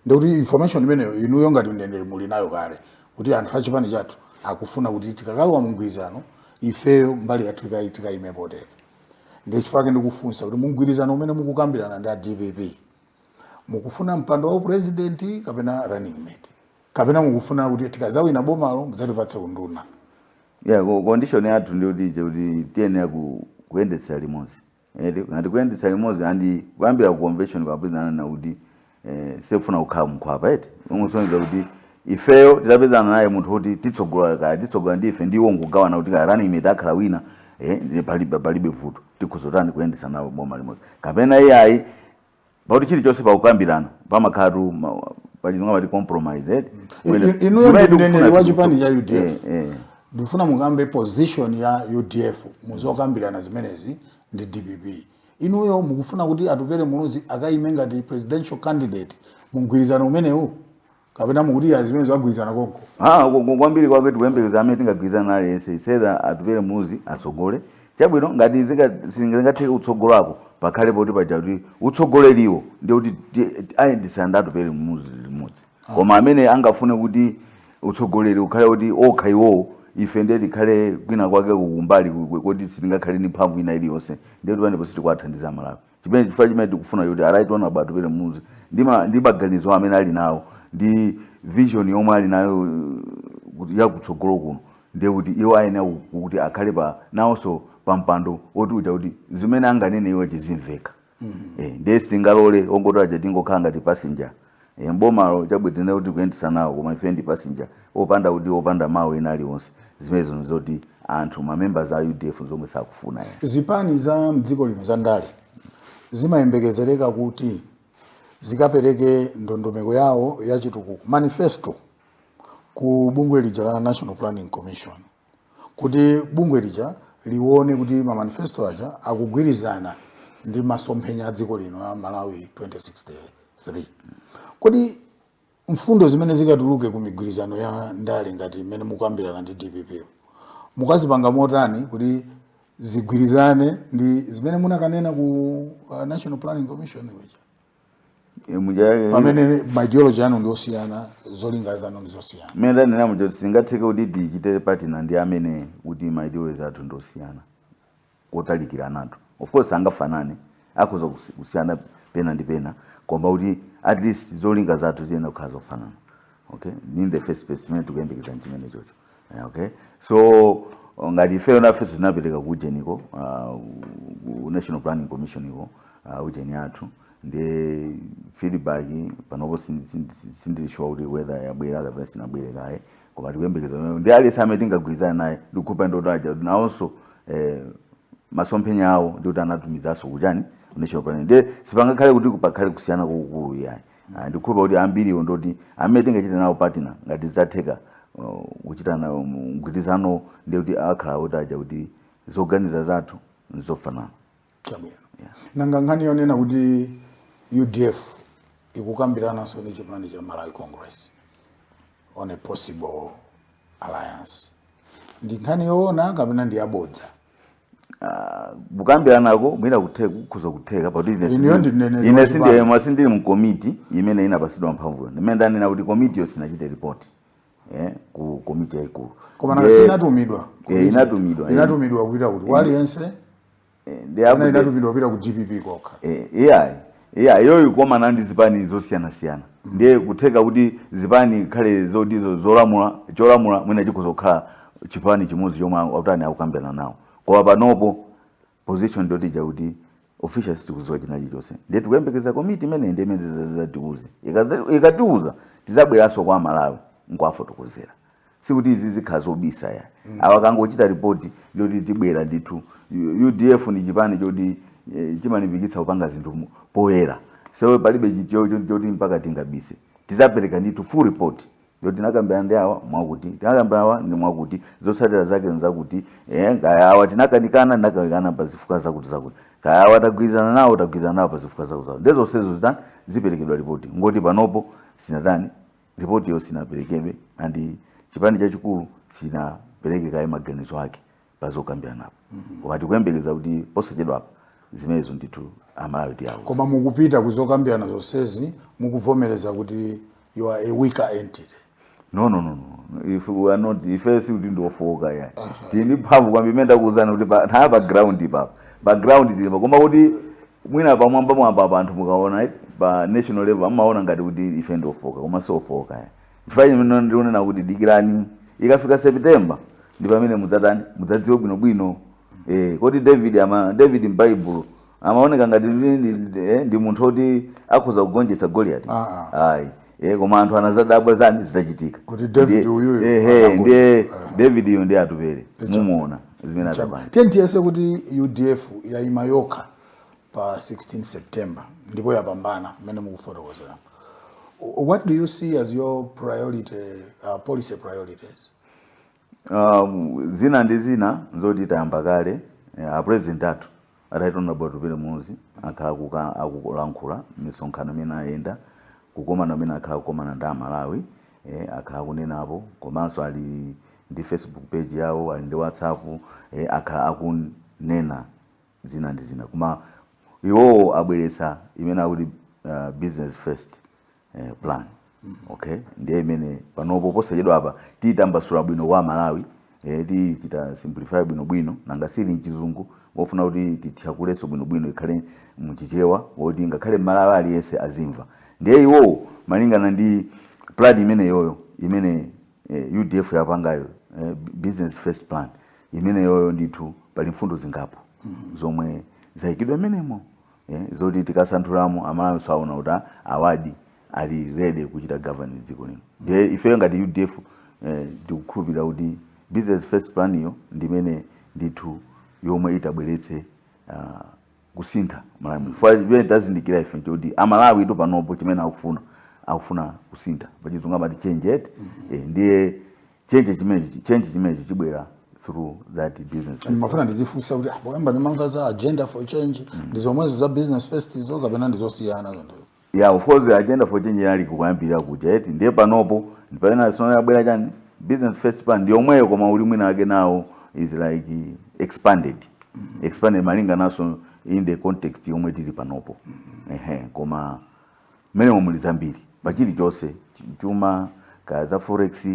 ndikuti information imeneyo inuyo ngati mneneri muli nayo kale, kuti anthu a chipani chathu akufuna kuti tikakalowa mu mgwirizano, ifeyo mbali yathu tikayime potere. Ndiye chifukwa ndikufunsa kuti mugwirizano umene mukukambirana ndi a DPP, mukufuna mpando wa president kapena running mate, kapena mukufuna kuti tikazawina bomalo mudzatipatse unduna? Yeah, condition yathu ndi kuti ije kuti tiyenera kuyendetsera limodzi, eti? Ngati kuyendetsa limodzi andi kuyambira ku convention kwapezana na kuti sifuna kukhala mkhwapa, eti? Umosonyeza kuti ifeyo tidapezana naye munthu kuti titsogola, kaya titsogola ndi ife ndiwo nkugawana kuti kaya running mate akhala wina, ndiye palibe vuto, tikhozotani kuyendetsa nawo boma limodzi. Kapena iyayi, pakuti chilichonse pakukambirana pamakhalatu pachizungu amati compromise, eti? Inuyo Chimene ndi mneneri tikufuna wa chipani cha UDF. Eh. Ndikufuna mukambe position ya UDF muzokambirana zimenezi ndi DPP. Inuyo mukufuna kuti Atupele Muluzi akayime ngati presidential candidate mugwirizano umenewu, kapena mukuti ya zimene zagwirizana konko? Ah, kwambiri kwake tikuyembekeza amene tingagwirizana naye aliyense iseda Atupele Muluzi atsogole. Chabwino, ngati zingatheke kutsogolako, pakhale poti paja kuti utsogoleriwo ndiye kuti ayendetsana ndi Atupele Muluzi limodzi. Koma amene angafune kuti utsogoleri ukhale kuti okha iwowo, ife ndiye tikhale kwina kwake kumbali kuti sitingakhale ndi mphamvu ina iliyonse, ndiye kuti panepo sitikuwathandiza Malawi. Chimene chifukwa chimene tikufuna kuti a Right Honorable Atupele Muluzi ndi maganizo amene ali nawo ndi vision yomwe ali nayo kuti yakutsogolo kuno, ndiye kuti iwo ayenera kuti akhale pa nawonso pa mpando woti uja kuti zimene anganene iwo chizimveka. Ndiye sitingalole ongoti aja tingokhala ngati passenger mbomalo. Chabwino, kuti kuyendetsa nawo, koma ife ndi passenger opanda kuti opanda mawu ena aliwonse. Zimenezo nzoti anthu, mamembers a UDF, zomwe sakufuna ya. Zipani za mdziko lino za ndale zimayembekezereka kuti Zikapereke ndondomeko yawo ya chitukuko, manifesto, ku bungwe lija la National Planning Commission, kuti bungwe lija lione kuti ma manifesto aja akugwirizana ndi masomphenya a dziko lino a Malawi 2063. Kodi mfundo zimene zikatuluke ku migwirizano ya ndale ngati imene mukambirana ndi DPP, mukazipanga motani kuti zigwirizane ndi zimene munakanena ku National Planning Commission kuja, pamene ma ideology anu ndi osiyana, zolinga zanu ndi zosiyana? Mmene ndanena muja, singatheke kuti tichite partner ndi amene kuti ma ideology athu ndosiyana kotalikira. Of course angafanane, akhoza kusiyana pena ndi pena, koma kuti at least zolinga zathu ziyenera kukhala zofanana, okay? In the first place, chimene tikuyembekeza nchimene chocho. Okay, so ngati ifeyo nafenso tinapereka kujeniko, ku National Planning Commission iko, ujeni athu, ndi feedback panopo sindili sure kuti whether yabwera kapena sinabwere kaye, koma tikuyembekeza ndi aliyense amene tingagwirizane naye. Ndikhupa ndotaja nawonso masomphenya awo ndikuti anatumizanso kuchani, National Planning, ndiye sipangakhale kuti pakhale kusiyana kwakukulu, iyayi. Ah, ndikhupa kuti ambiriwo ndoti amene tingachite nawo partner, ngati zidzatheka kuchita nawo mgwirizano, ndiye kuti akhala kuti aja kuti zoganiza zathu nzofanana. Chabwino. Nanga nkhani yonena kuti UDF ikukambirananso ndi chipani cha Malawi Congress on a possible alliance, ndi nkhani yoona kapena ndi yabodza? Ah, kukambiranako mwina kutheka, kukhoza kutheka, pakuti ine Inuyo ndi mneneri ine wa sindi chipani. mwa sindili mu komiti imene inapasidwa mphamvuyo. Ndimene ndanena kuti komitiyo sinachite ripoti ku komiti yayikulu. Koma nanga sinatumidwa? Eh, inatumidwa, eh. Inatumidwa kupita kuti kwa aliyense ndi kapena inatumidwa kupita ku DPP kokha? Iyayi, iya, iyoyo ikomana ndi zipani zosiyanasiyana. Ndiye kutheka kuti zipani khale zoti zolamula, cholamula mwina chikhoza kukhala chipani chimodzi chomwe akutani, akukambirana nawo. Koma panopo position ndotija kuti official sitikudziwa china chilichonse. Ndiye tikuyembekeza komiti imene ndi imene zatiuze. Ikatiuza, tizabweranso kwa Malawi nkuwafotokozera. Sikuti izi zikhala zobisa ya. Awa kangochita ripoti, ndoti tibwera ndithu. UDF ni chipani choti chimalimbikitsa kupanga zinthu poyera, so palibe choti mpaka tingabise. Tizapereka ndithu full report yoti tinakambirana ndi awa mwakuti, tinakambirana awa ndi mwakuti, zotsatira zake nzakuti, kaya awa tinakanikana, tinakanikana pa zifukwa zakuti zakuti, kaya awa tagwirizana nawo, tagwirizana nawo pa zifukwa zakuti zakuti. Ndezonsezo zitani, ziperekedwa ripoti. Ngoti panopo sinatani, ripoti yo sinaperekedwe, and chipani chachikulu sinapereke kaye maganizo ake pazokambiranapo. Koma tikuyembekeza kuti posachedwapa zimenezo ndithu Amalawi tiyauza. Koma mukupita kuzokambirana zonsezi mukuvomereza kuti you are a weaker entity? No, no, no, no, if we are not, ife sikuti ndiofoka ya. Tili ndi mphamvu kwambiri. Imene ndakuwuzani kuti pa nthawi pa ground papa, pa ground tili pa, koma kuti mwina pamwamba mwamba pa anthu mukaona, pa national level amaona ngati kuti ife ndiofoka, koma siofoka ya. Chifukwa chimene ndionena kuti dikirani, ikafika September ndi pamene mudzatani, mudzadziwe bwinobwino. Kodi David ama David m'Baibulo amaoneka ngati ndi munthu oti akhoza kugonjetsa Goliath? Ah, ah. Ayi, koma anthu anazadabwa zani zitachitika. Kuti David uyuyu ehe, ndiye anagonjetsa. David iyo ndiye Atupere, mumuona zimene atapanga. Tiye tiyese kuti UDF yayima yokha pa 16 September ndipo yapambana mmene mukufotokozera, what do you see as your priority, policy priorities? Zina ndi zina nzoti tayamba kale. A president athu ataitona Atupele Muluzi akhala akulankhula misonkhano imene ayenda kukomana, amene akhala kukomana ndi Amalawi, akhala kunenapo. Komanso ali ndi Facebook page yawo, ali ndi WhatsApp, akhala akunena zina ndi zina. Koma iwowo abweretsa imene akuti business first plan, okay? Ndiye imene panopo posachedwa apa tiyitambasula bwino kwa Malawi, tichita simplify bwinobwino. Nanga sili mchizungu, wofuna kuti tithyakulenso bwinobwino ikhale mchichewa woti ngakhale Malawi aliyense azimva. Ndiye iwowo malingana ndi plan imeneyoyo imene UDF yapangayo, business first plan imeneyoyo, ndithu pali mfundo zingapo zomwe zayikidwa imenemo, zoti tikasanthulamo Amalawi saona kuti awadi ali ready kuchita govern dziko lino. Ndiye ifeyo ngati UDF tikukhulupirira kuti business first plan iyo ndimene ndithu yomwe itabweretse Kusintha Malawi muno. Chifukwa chimene tazindikira ife nchoti Amalawi tu panopo chimene akufuna, akufuna kusintha. Pachizungu amati change it. Ndiye change chimenechi, change chimenechi chibwera through that business first. Ndimafuna ndizifunsa kuti poyamba ndimamva za Agenda for Change, ndi zomwezo za Business First zo kapena ndizosiyana zinthu? Yeah, of course, Agenda for Change inali kuyambira kuja eti. Ndiye panopo ndipamene sono yabwera chani, Business First Plan ndi yomweyo, koma uli mwina ake nawo is like expanded malinga naso in the context yomwe tili panopo. Ehe, koma mmene muli zambiri pachilichonse, chuma, kaya za forex,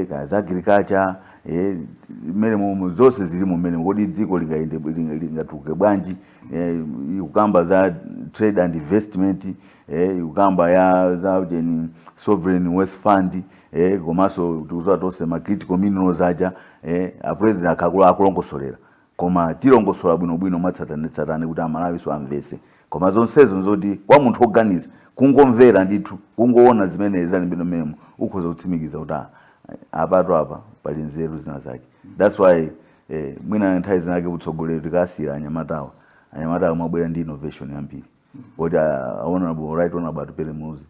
kaya za agriculture, mmene momwe zonse zilimo mmene kodi dziko lingayende, lingatukuke bwanji. Ikukamba za trade and investment, ikukamba ya za cheni, sovereign wealth fund, komanso tikuziwa tonse ma critical minerals aja. A president akakula akulongosolera, koma tilongosola bwinobwino mwatsatanetsatane kuti Amalawiso amvese. Koma zonsezo nzoti kwa munthu oganiza, kungomvera ndithu, kungoona zimene zalembedwa mmemo, ukhoza kutsimikiza kuti apatu apa pali nzeru zina zake. That's why mwina nthawi zinake utsogoleri tikasiyira anyamatawa. Anyamatawa mabwera ndi innovation yambiri, kuti honorable, right honorable Atupele Muluzi,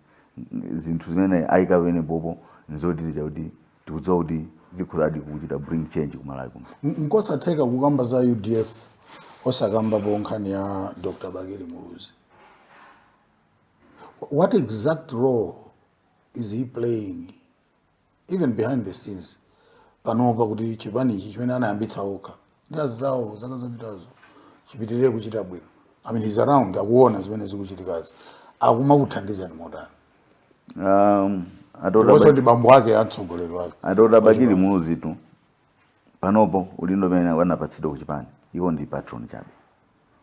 zinthu zimene ayika pamene popo nzoti zija kuti tikudziwa kuti zikhozadi kuchita bring change kumalawi kuno. Nkosatheka kukamba za UDF osakambapo nkhani ya Dr. Bakili Muluzi. What exact role is he playing, even behind the scenes, panopa kuti chipanichi chimene anayambitsa okha ndi azawo zaka zapitazo chipitirire kuchita bwino? I mean, he's around, akuona zimene zikuchitikazi, akumakuthandizani motani? Ndiponso ndi bambo ake, atsogoleri wake. A Dr. Bakili Muluzi tu panopo udindo pamene wanapatsidwa kuchipani, iwo ndi patron chabe.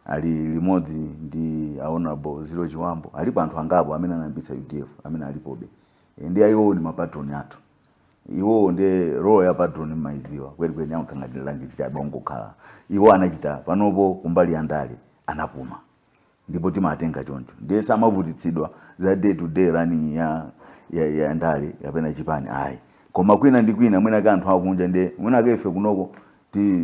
Ali limodzi ndi Honorable Ziro Chiwambo. Alipo anthu angapo amene anayambitsa UDF amene alipobe. Ndi iwo ndi mapatron athu. Iwo ndi role ya patron mmaiziwa kwenikweni, amakangati langizi chabe, ongokhala. Iwo anachita panopo kumbali ya ndale anapuma, ndipo timatenga choncho. Ndiye samavutitsidwa za day to day running ya ndale kapena chipani, ayi. Koma kwina ndi kwina mwina ka anthu akunja, ndiye mwina ka ife kunoko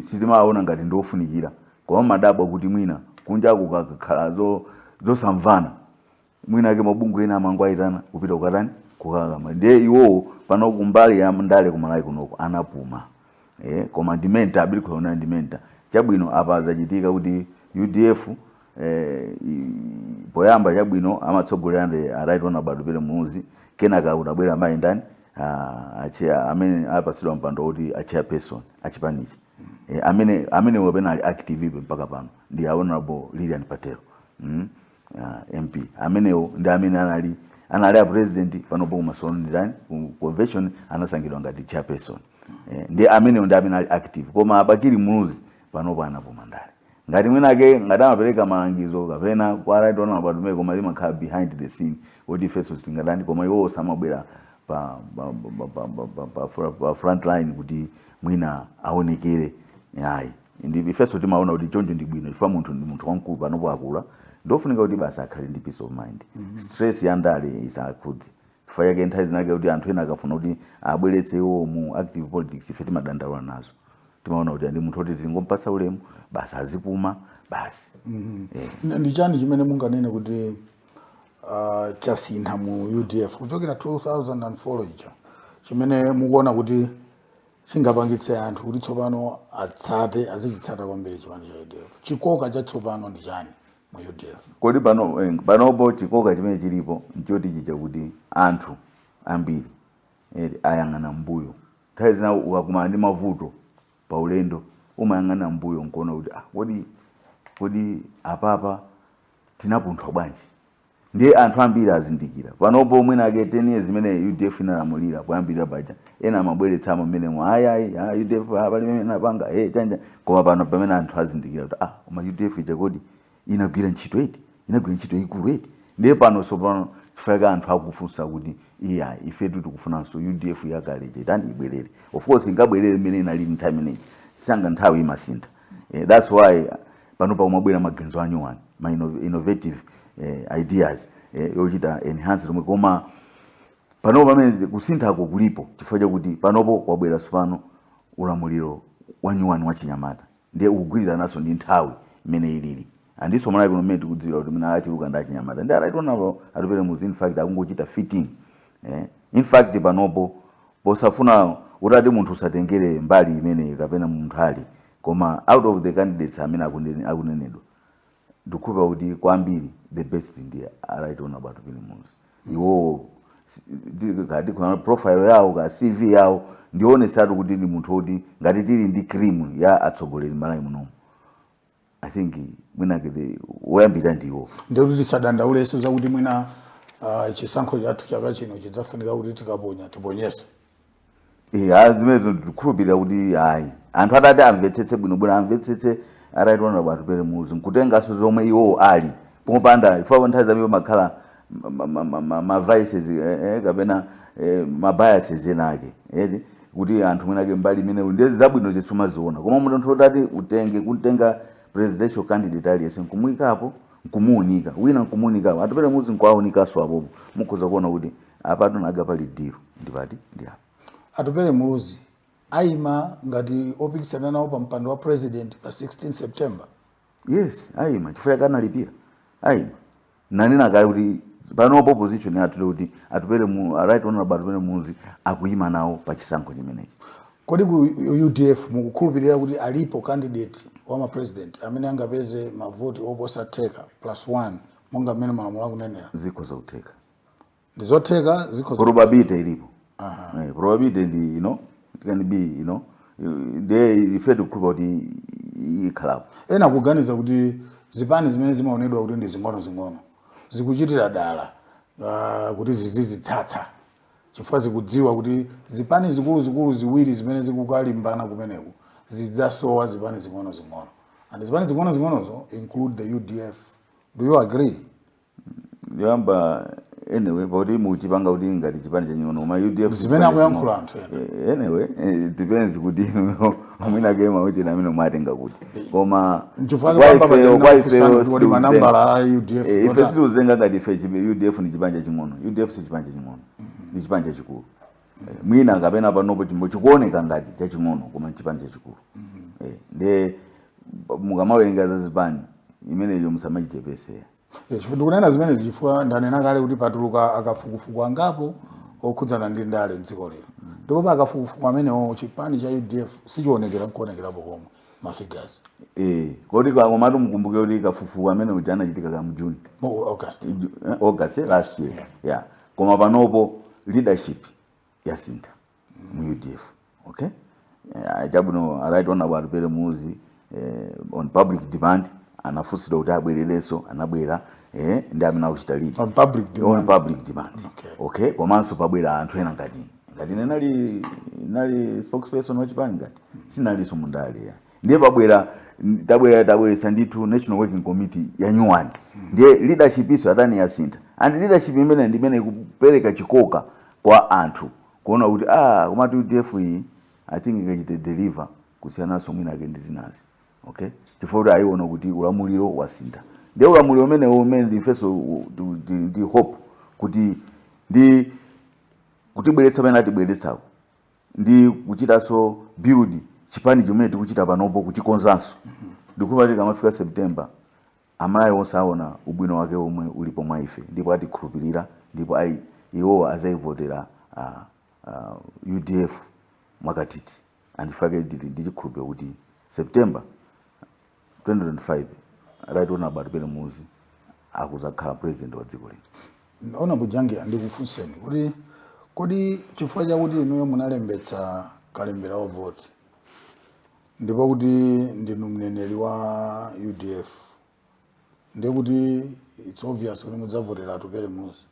sitimaona ngati ndiofunikira, koma madabwa kuti mwina kunjaku kakakhala zosamvana, mwina ake mabungwe ena amangwayitana kupita kukatani, kukakama. Ndiye iwowo pano kumbali ya ndale kumalawi kunoko anapuma. Koma ndi mentor, abili kuona ndi mentor chabwino. Apa zachitika kuti UDF poyamba chabwino amatsogolera ndi a Right Honorable Atupele Muluzi. Kenaka unabwera mayi ndani, a chair amene apatsidwa mpando kuti a chairperson achipanichi, amene wapena ali active ibe mpaka pano ndi a Honorable Lilian Patel, MP. Amenewo ndi amene anali a president. Panopo kumasono ndi ndani, ku convention anasankhidwa ngati chairperson. Ndi amenewo ndi amene ali active. Koma Abakili Muluzi panopo anapuma ndale. Ngati mwinake ngati amapereka malangizo kapena kwa Right Honorable Atupele, koma imakhala behind the scene kuti ifenso singatani. Koma iwowo samabwera pa front line kuti mwina aonekere, ayi. Ndi ifenso timaona kuti choncho ndi bwino, chifukwa munthu ndi munthu wamkulu panopo, akula, ndofunika kuti basi akhale ndi peace of mind, stress ya ndale isakhudze. Chifukwa chake nthawi zinake kuti anthu ena akafuna kuti abweretse iwo mu active politics, ife timadandaula nazo. Timaona kuti ndi munthu oti tingompasa ulemu basi, azipuma basi. Ndi chani chimene munganene kuti chasintha mu UDF kuchokera 2004 ija, chimene mukuona kuti chingapangitse anthu kuti tsopano atsate, azichitsata kwambiri chipani cha UDF? Chikoka chatsopano ndi chani mu UDF? Kodi pano, panopo chikoka chimene chilipo nchoti chija kuti anthu ambiri ayang'ana mbuyo. Nthawi zina ukakumana ndi mavuto pa ulendo, umayang'ana mbuyo nkuona kuti kodi apapa tinapunthwa bwanji? Ndiye anthu ambiri azindikira panopo. Mwina ake 10 years imene UDF inalamulira poyambirira paja, ena amabweretsamo mmenemo, ayi ayi, UDF pali imene inapanga chanja. Koma pano pamene anthu azindikira kuti koma UDF ija kodi inagwira ntchito eti, inagwira ntchito ikulu eti. Ndiye pano sopano chifukwa anthu akufunsa kuti iya, ifetu tikufunanso UDF yakale chetani ibwerere. Of course ingabwerere imene inali nthawi imeneyi sanga, nthawi imasintha. That's why pano pakumabwera maganizo anyuwani, ma innovative ideas yochita enhance lomwe. Koma panopo pamene kusinthako kulipo chifukwa chakuti panopo kwabwera tsopano ulamuliro wanyuwani wachinyamata, ndiye ukugwirizananso ndi nthawi imene ilili. Andiso Malawi kuno mmene tikudziwira kuti mwina achuluka ndi achinyamata, ndi a Right Honorable Atupele Muluzi in fact akungochita fitting, eh? In fact, panopo posafuna utati munthu usatengere mbali imeneyi kapena munthu ali, koma out of the candidates amene akunenedwa, ndikukhulupira kuti kwambiri the best ndi Right Honorable Atupele Muluzi. Iwowo kati kuna profile yawo ka CV yawo ndionesatu kuti ndi munthu woti ngati tili ndi cream ya atsogoleri Malawi munomu, I think mwinake the woyambira ndiwo. Ndikuti tisadandaulenso zakuti mwina chisankho chathu chaka chino chidzafunika kuti tikaponya tiponyeso. Eh, zimenezo ndikukhulupirira kuti hayi, anthu atati amvetsetse bwinobwino, amvetsetse Right Honorable Atupele Muluzi nkutenganso zomwe iwowo ali popanda ifo nthawi zambiri pamakhala ma vices, kapena ma biases ena ake edi kuti anthu mwinake mbali imene ndiye zabwino zisumaziona. Koma munthu utati utenge kutenga presidential candidate aliyense nkumuyikapo, nkumuunika wina, nkumuunikapo Atupele Muluzi, nkuawunikanso apopo, mukhoza kuona kuti apatu naga pali deal ndipati ndi apa. Atupele Muluzi ayima ngati opikisana nawo pa mpando wa president pa 16 September? Yes, ayima chifukwa chake analipira. Ayima. Nanena kale kuti panopo position yathu kuti Atupele mu Right Honorable Atupele Muluzi akuyima nawo pa chisankho chimenechi. Kodi ku UDF mukukhulupirira kuti alipo candidate wa ma president amene angapeze mavoti oposa theka plus one monga mmene malamulo akunenera? Zikhoza kutheka. Ndizotheka, zikhoza. Probability ilipo. Probability ndi it can be ndiye ife tikukhulupira kuti ikhalapo. Ena kuganiza kuti zipani zimene zimaonedwa kuti ndi zing'ono-zing'ono zikuchitira dala kuti zizizitsatsa chifukwa zikudziwa kuti zipani zikuluzikulu ziwiri zimene zikukalimbana kumeneku zidzasowa zipani zing'ono-zing'ono, and zipani zing'ono-zing'onozo include the UDF. Do you agree? Yoyamba, anyway, pakuti muchipanga kuti ngati chipani chaching'ono, koma UDF Zimene akuyankhula anthu ena. Anyway, it depends kuti mwinake mauchena amene mwatenga kuti, koma Nchifukwa kwa kwamba kwa paja ifeyo kuti kodi manambala a UDF ife ndotani? sitiuzenga ngati ife UDF ni chipani chaching'ono. UDF si chipani chaching'ono, ni chipani chachikulu. Mwina kapena panopo chimbo chikuoneka ngati chaching'ono, koma nchipani chachikulu. Ndiye mukamawerenga za zipani imeneyo musamachichepeseya. Chifukwa ndikunena zimenezi chifukwa ndanena kale kuti patuluka akafukufuku angapo okhudzana ndi ndale mdziko lino, ndipo pa akafukufuku amenewo chipani cha UDF sichionekera nkuonekerapo komwe ma figures. Kodi komatu mukumbuke kuti kafukufuku amene uja anachitika ka mu June, mu August. August last year, yeah. Koma panopo leadership yasintha mu UDF, okay? Chabwino, Right Honorable Atupele Muluzi, on public demand anafunsidwa kuti abwererenso, anabwera, ndi amene akuchita lead. On public On demand. public demand. Okay. Okay, komanso pabwera anthu ena ngati ine nali spokesperson wa chipani, ngati sinalinso mundale ya, ndiye pabwera tabweresa ndithu National Working Committee ya nyuwani, ndiye leadership iso atani, yasintha. And leadership imene ndimene ikupereka chikoka kwa anthu kuona kuti komatu UDF iyi I think ikachite deliver kusiyananso mwinake ndi zinazi, okay? Chifukwa kuti ayiona kuti ulamuliro wasintha. Ndiye ulamuliro umenewo umene ndifenso ndi hope kuti ndi kutibweretsa pamene atibweretsako ndi kuchitanso build chipani chimene tikuchita panopo, kuchikonzanso, ndikupa kuti kamafika September Amalawi onse aona ubwino wake omwe ulipo mwa ife ndipo atikhulupirira, ndipo iwowo azayivotera UDF mwakatiti. Andifake ndili ndi chikhulupiriro kuti September 2025 Right Honorable Atupele Muluzi akuzakhala president wa dziko lino. Honorable Jangia, ndikufunseni kuti kodi chifukwa chakuti inuyo munalembetsa kalembera wa voti ndipo kuti ndinu mneneri wa UDF, ndiye kuti it's obvious kuti mudzavotera Atupele Muluzi?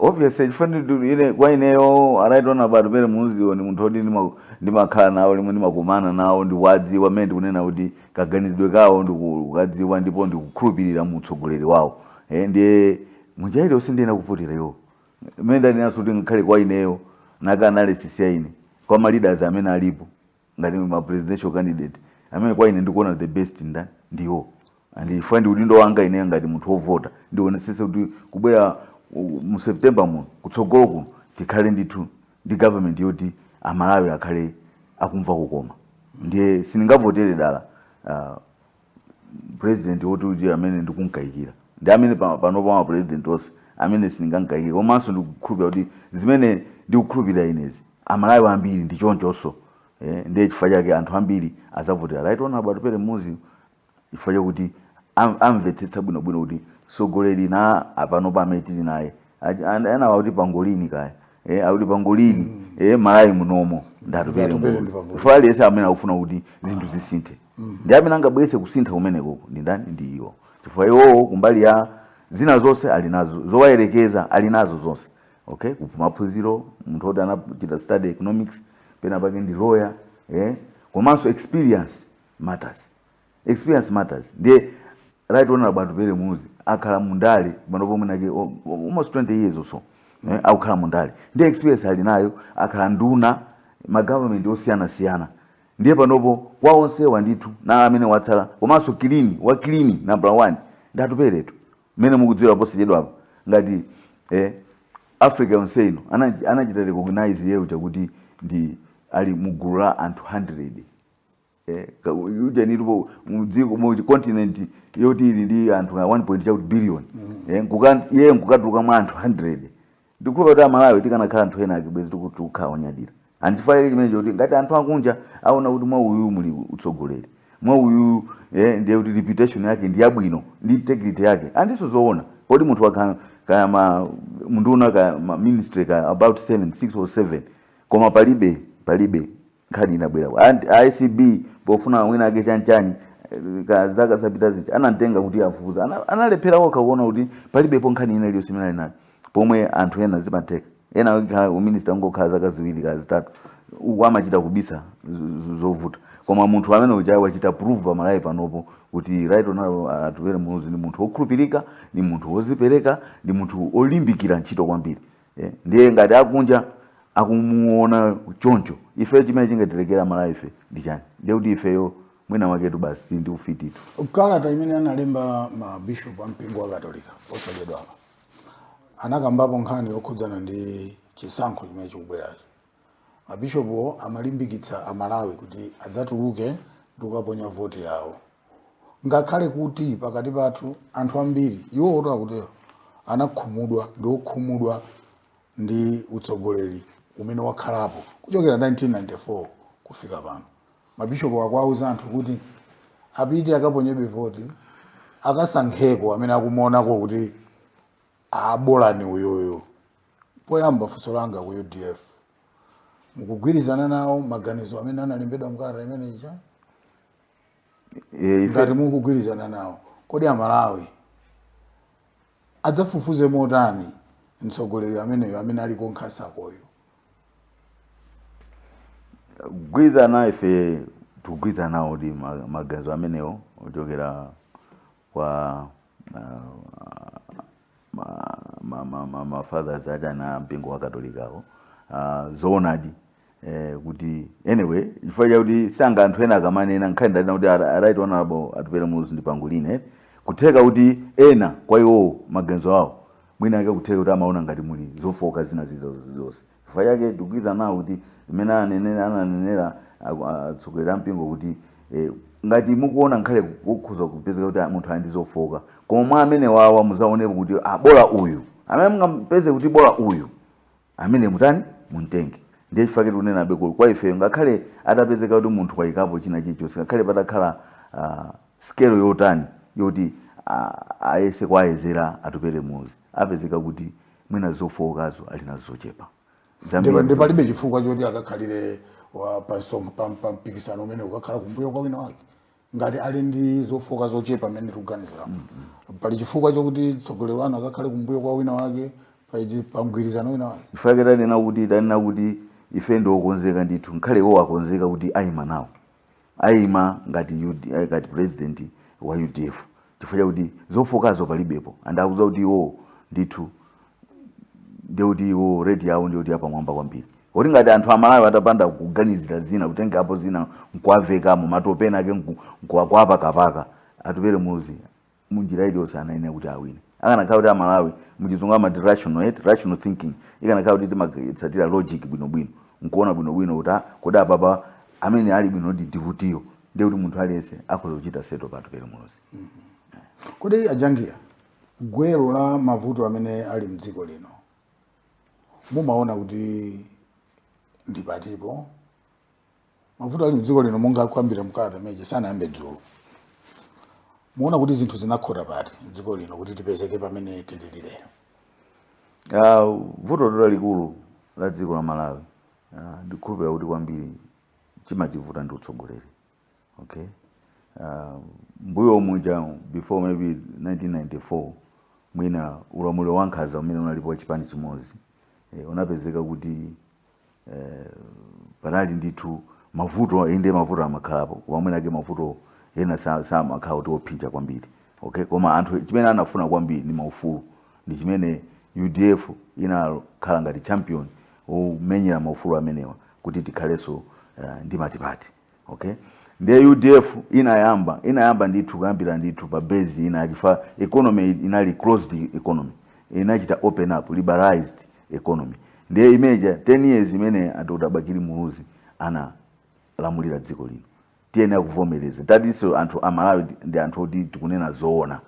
Obviously, chifukwa ine kwa ineyo Right Honorable Atupele Muluziwo ni munthu oti ndimakhala nawo limwe, ndimakumana nawo, ndikuwadziwa mmene ndikunena kuti kaganizidwe kawo ndikukadziwa ndipo ndikukhulupirira mu utsogoleri wawo. Ndiye munjira iliyonse ndiyena kuvotera iwo. Mmene ndanenaso kuti ngakhale kwa ineyo naka analysis ya ine kwa ma leaders amene alipo ngati ma presidential candidate amene kwa ine ndikuona the best ndani, ndiwo. And ifo ndi udindo wanga ineyo ngati munthu wovota ndionesese kuti kubwera mu September muno kutsogolo kuno tikhale ndithu ndi government yoti Amalawi akhale akumva kukoma. Ndiye sindingavotere dala president woti uji amene ndikunkayikira, ndi amene panopa ma president onse amene sindingankayikira. Komanso ndikukhulupirira kuti zimene ndikukhulupirira inezi, Amalawi ambiri ndi chonchonso. Ndiye chifukwa chake anthu ambiri azavotera Right Honorable Atupele Muluzi, chifukwa chakuti amvetsetsa bwinobwino kuti mtsogoleri na apanopa amene tili naye ena akuti pangolini kaya, akuti pangolini, Malawi munomo ndi Atupele Atupele Muluzi. Ndi pangolini. Chifukwa aliyense amene akufuna kuti zinthu zisinthe ndi amene angabweretse kusintha kumenekoko ndi ndani? Ndi iwo, chifukwa iwowo kumbali ya zina zonse ali nazo, zowayerekeza ali nazo zonse. Okay, kumaphunziro, munthu woti anachita study economics, pena pake ndi lawyer, komanso experience matters, experience matters. Ndiye Right Honorable Atupele Muluzi akhala mundale pano pomwe nake almost 20 years or so, akukhala mundale, ndiye experience ali nayo. Akhala nduna ma government osiyanasiyana. Ndiye panopo kwa onsewa ndithu na amene watsala komanso clean wa clean number one ndi Atupeletu. Mmene mukudziwira posachedwapa ngati Africa yonse ino anachita recognize yeyo chakuti ndi ali mugulu la anthu 100, ujenipo mudziko mu continent yoti ili ndi anthu a 1 point chakuti billion, iye nkukatuluka mwa anthu 100. Ndikukhulupirira kuti Amalawi tikanakhala anthu ena ake bwezi tikukhala onyadira. Andichifukwa chake chimene choti ngati anthu akunja aona kuti mwa uyu muli utsogoleri, mwa uyu, ndiye kuti reputation yake ndi yabwino ndi integrity yake. Andiso zoona kodi munthu wakhala kaya ma munduna, kaya ma ministry, kaya about 7, 6 or 7, koma palibe nkhani inabwera. And ICB pofuna wina ake chanchani, ka zaka zapita zija anamtenga kuti afufuza, analephera okha kuona kuti palibepo nkhani ina iliyonse imene ali nayo, pomwe anthu ena zimatheka, ena akhala uminista ungokhala zaka 2 ka 3, uku amachita kubisa zovuta. Koma munthu amene uja wachita prove pamalawi panopo kuti Right Honorable Atupele Muluzi ndi munthu wokhulupirika, ndi munthu wozipereka, ndi munthu olimbikira ntchito kwambiri. Ndiye ngati akunja akumuona choncho, ife chimene chingatirekera Malawi ife ndi chani? Ndiye kuti ifeyo mwina waketu basi ndi ufititu. Kalata imene analemba ma bishop a mpingo wa Katolika posachedwapa, anakambapo nkhani yokhudzana ndi chisankho chimene chikubwerachi. Mabishopuwo amalimbikitsa Amalawi kuti adzatuluke ndi kukaponya voti yawo, ngakhale kuti pakati pathu anthu ambiri, iwo oto akutero, anakhumudwa ndi okhumudwa ndi utsogoleri umene wakhalapo kuchokera 1994 kufika pano. Mabishopu akuwauza anthu kuti apite akaponyebe voti, akasankheko amene akumuonako kuti abolani uyoyo. Poyamba, funso langa ku UDF: mukugwirizana nawo maganizo amene analembedwa mkalata imene ija? Ife Ngati mukugwirizana nawo, kodi Amalawi adzafufuze motani mtsogoleri ameneyo amene ali konkhasakoyo? Kugwirizana, ife tikugwirizana nawo kuti maganizo amenewo ochokera kwa ma fathers achana mpingo wa Katolikawo, zoonadi, kuti anyway, chifukwa chakuti sanga anthu ena akamanena nkhani ndanena kuti Right Honorable Atupele Muluzi ndi pangolini, kutheka kuti ena kwa iwowo maganizo awo mwina ake kutheka kuti amaona ngati muli zofoka zina zizo zonse. Chifukwa chake tikugwirizana nawo kuti zimene ananenera atsogoleri a mpingo kuti, ngati mukuona nkhale kukhuza kupezeka kuti munthu ali ndi zofoka, koma mwa amene wawa muzaonepo kuti bola uyu amene mungampeze kuti bola uyu amene mutani mumtenge. Ndiye chifukwa chake tikunena abe kwa ifeyo, ngakhale atapezeka kuti munthu wayikapo china chilichonse, ngakhale patakhala scale yotani yoti ayese kwayezera Atupele Muluzi, apezeka kuti mwina zofowokazo ali nazo zochepa. Zambiri. Ndi palibe chifukwa choti akakhalire pa mpikisano umene ukakhala kumbuyo kwa wina wake ngati ali ndi zofoka zochepa amene tikuganizira. Pali chifukwa chokuti mtsogoleri wanu akakhale kumbuyo kwa wina wake pa mgwirizano wina wake? Chifukwa chake tanena kuti ife ndiokonzeka ndithu, nkhale iwo akonzeka kuti ayima nawo, ayima ngati ngati president wa UDF, chifukwa chakuti zofokazo palibepo. Andakuza kuti iwo ndithu ndikuti iwo rate yawo ndikuti yapamwamba kwambiri, kuti ngati anthu Amalawi atapanda kuganizira zina, kutengapo zina nkuwavekamo matopena ake nkuwakwapakapaka, Atupele Muluzi munjira iliyonse anayenera kuti awine. Akanakhala kuti Amalawi, muchizungu amati rational, rational thinking, ikanakhala kuti timatsatira logic bwinobwino nkuona bwinobwino kuti kodi apapa Amene ali bwino ndi ndikutiyo, ndiye kuti munthu aliyense akhoza kuchita settle pa Atupele Muluzi. Kodi ajangiya, gwero la mavuto amene ali mdziko lino mumaona kuti ndi patipo? Mavuto ali mdziko lino, monga kuyambira mkalata meje sanayambe dzulo, muona kuti zinthu zinakhota pati mdziko lino kuti tipezeke pamene tilili lero? Vuto lalikulu la dziko la Malawi, ndikhulupirira kuti kwambiri chimativuta ndi utsogoleri, okay? Mbuyo muja, before maybe 1994, mwina ulamuliro wankhanza umene unalipo wa chipani chimodzi, unapezeka kuti panali ndithu mavuto. Inde, mavuto amakhalapo, koma mwina ake mavuto ena samakhala kuti ophinja kwambiri, okay? Koma anthu chimene anafuna kwambiri ndi maufulu, ndi chimene UDF inakhala ngati champion omenyera maufulu amenewa kuti tikhalenso ndi multiparty, okay? Ndiye UDF inayamba ndithu kuyambira ndithu pa base ina yachifa economy inali closed economy, inachita open up, liberalized economy. Ndiye imeja 10 years imene a Dr. Bakili Muluzi analamulira dziko lino, tiyenera kuvomereza tatinso anthu amalawi ndi anthu oti tikunena zoona,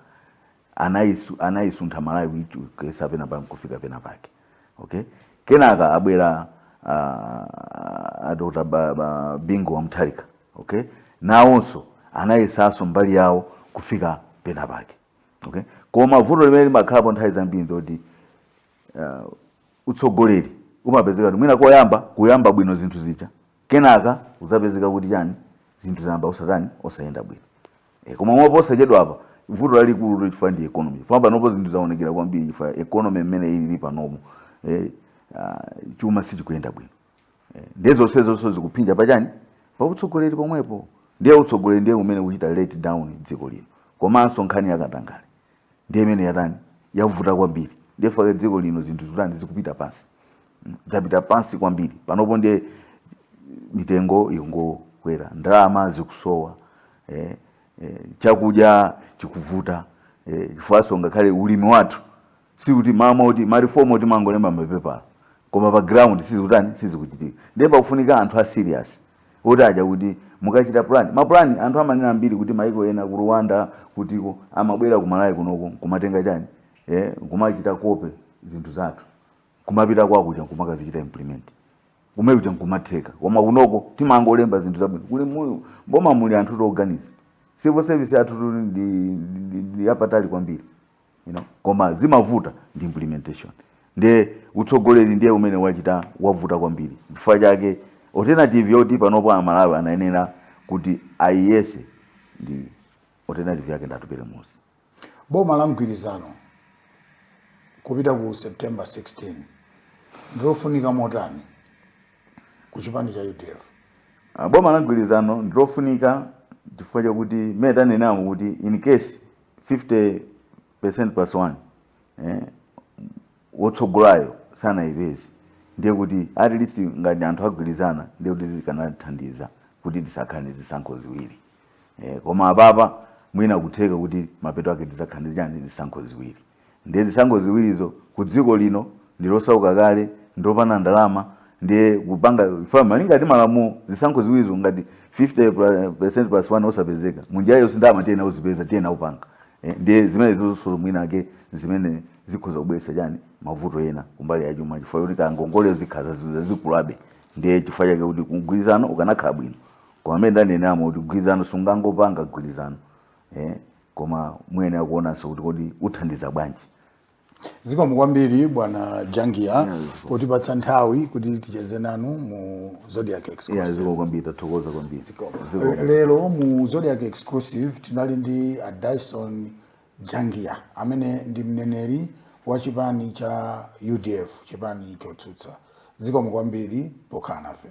anayisuntha Malawi kuyesa pena pake kufika pena pake, okay? Kenaka abwera a Dr. Bingu wa Mutharika, okay? Nawonso anayesanso mbali yawo kufika pena pake, okay? Koma vuto limene limakhalapo nthawi zambiri ndoti utsogoleri umapezeka kuti mwina koyamba kuyamba bwino zinthu zija, kenaka uzapezeka kuti chani, zinthu zayamba usatani, osayenda bwino. Koma mwaposachedwa apa vuto lalikulu chifukwa ndi economy, chifukwa panopo zinthu zaonekera kwambiri chifukwa economy mmene ilili panopo, chuma sichikuyenda bwino. Ndiye zonse zonse zikuphinja pachani? Pa utsogoleri pomwepo. Ndiye utsogoleri ndiye umene ukuchita let down dziko lino. Komanso nkhani yakatangale ndiye imene yatani, yavuta kwambiri. Ndiye fake dziko lino zinthu zikutani, zikupita pansi. Zapita pansi kwambiri panopo. Ndiye mitengo ikungokwera, ndalama zikusowa, chakudya chikuvuta, chifukwaso ngakhale ulimi wathu sikuti mama kuti ma reform oti mangolemba mapepala, koma pa ground sizikutani, sizikuchitika. Ndiye pakufunika anthu a serious oti aja kuti mukachita plan, ma plan anthu amanena ambiri kuti maiko ena ku Rwanda kutiko amabwera ku Malawi kunoko kumatenga chani, kumachita copy zinthu zathu, kumapita kwakuja kumakazichita implement, kumekuja nkumatheka. Koma kunoko timangolemba zinthu zabwino. Kuli mboma muli anthu toganiza, civil service yathu tuli ndi yapatali kwambiri. Koma zimavuta ndi implementation. Ndiye utsogoleri ndiye umene wachita wavuta kwambiri. Chifukwa chake alternative yoti panopo amalawi anayenera kuti aiyese ndi alternative yake ndi Atupele Muluzi. Boma la mgwirizano kupita ku September 16 ndilofunika motani ku chipani cha UDF? Ah, boma la mgwirizano ndilofunika chifukwa chakuti mmene tanenamo kuti in case 50% plus 1, wotsogolayo sanayipeze, ndiye kuti at least ngati anthu agwirizana, ndiye kuti zikanathandiza kuti tisakhale ndi zisankho ziwiri. Koma apapa mwina kutheka kuti mapeto ake tidzakhala ndi chani, zisankho ziwiri. Ndiye zisankho ziwirizo ku dziko lino ndilosauka kale, ndilopanda ndalama, ndiye kupanga fa malinga ndi malamulo, zisankho ziwirizo ngati 50% plus 1 osapezeka munjira yonse, ndalama tiyena uzipeza, tiyena upanga. Ndiye zimene zonso mwina ake zimene zikhoza kubweretsa chani, mavuto ena kumbali ya chuma, chifukwa kuti kangongole zikhala zikulabe. Ndiye chifukwa chake kuti mgwirizano ukanakhala bwino. Koma amene ndanenamo kuti mgwirizano sungangopanga mgwirizano, koma muyenera kuonanso kuti kodi uthandiza bwanji. Zikomo kwambiri, bwana Jangia, potipatsa nthawi kuti ticheze nanu mu Zodiak Exclusive. Zikomo kwambiri, tathokoza kwambiri. Zikomo. Lero mu Zodiak Exclusive tinali ndi a Dyson Jangia amene ndi mneneri wa chipani cha UDF, chipani chotsutsa. Zikomo kwambiri pokhala nafe.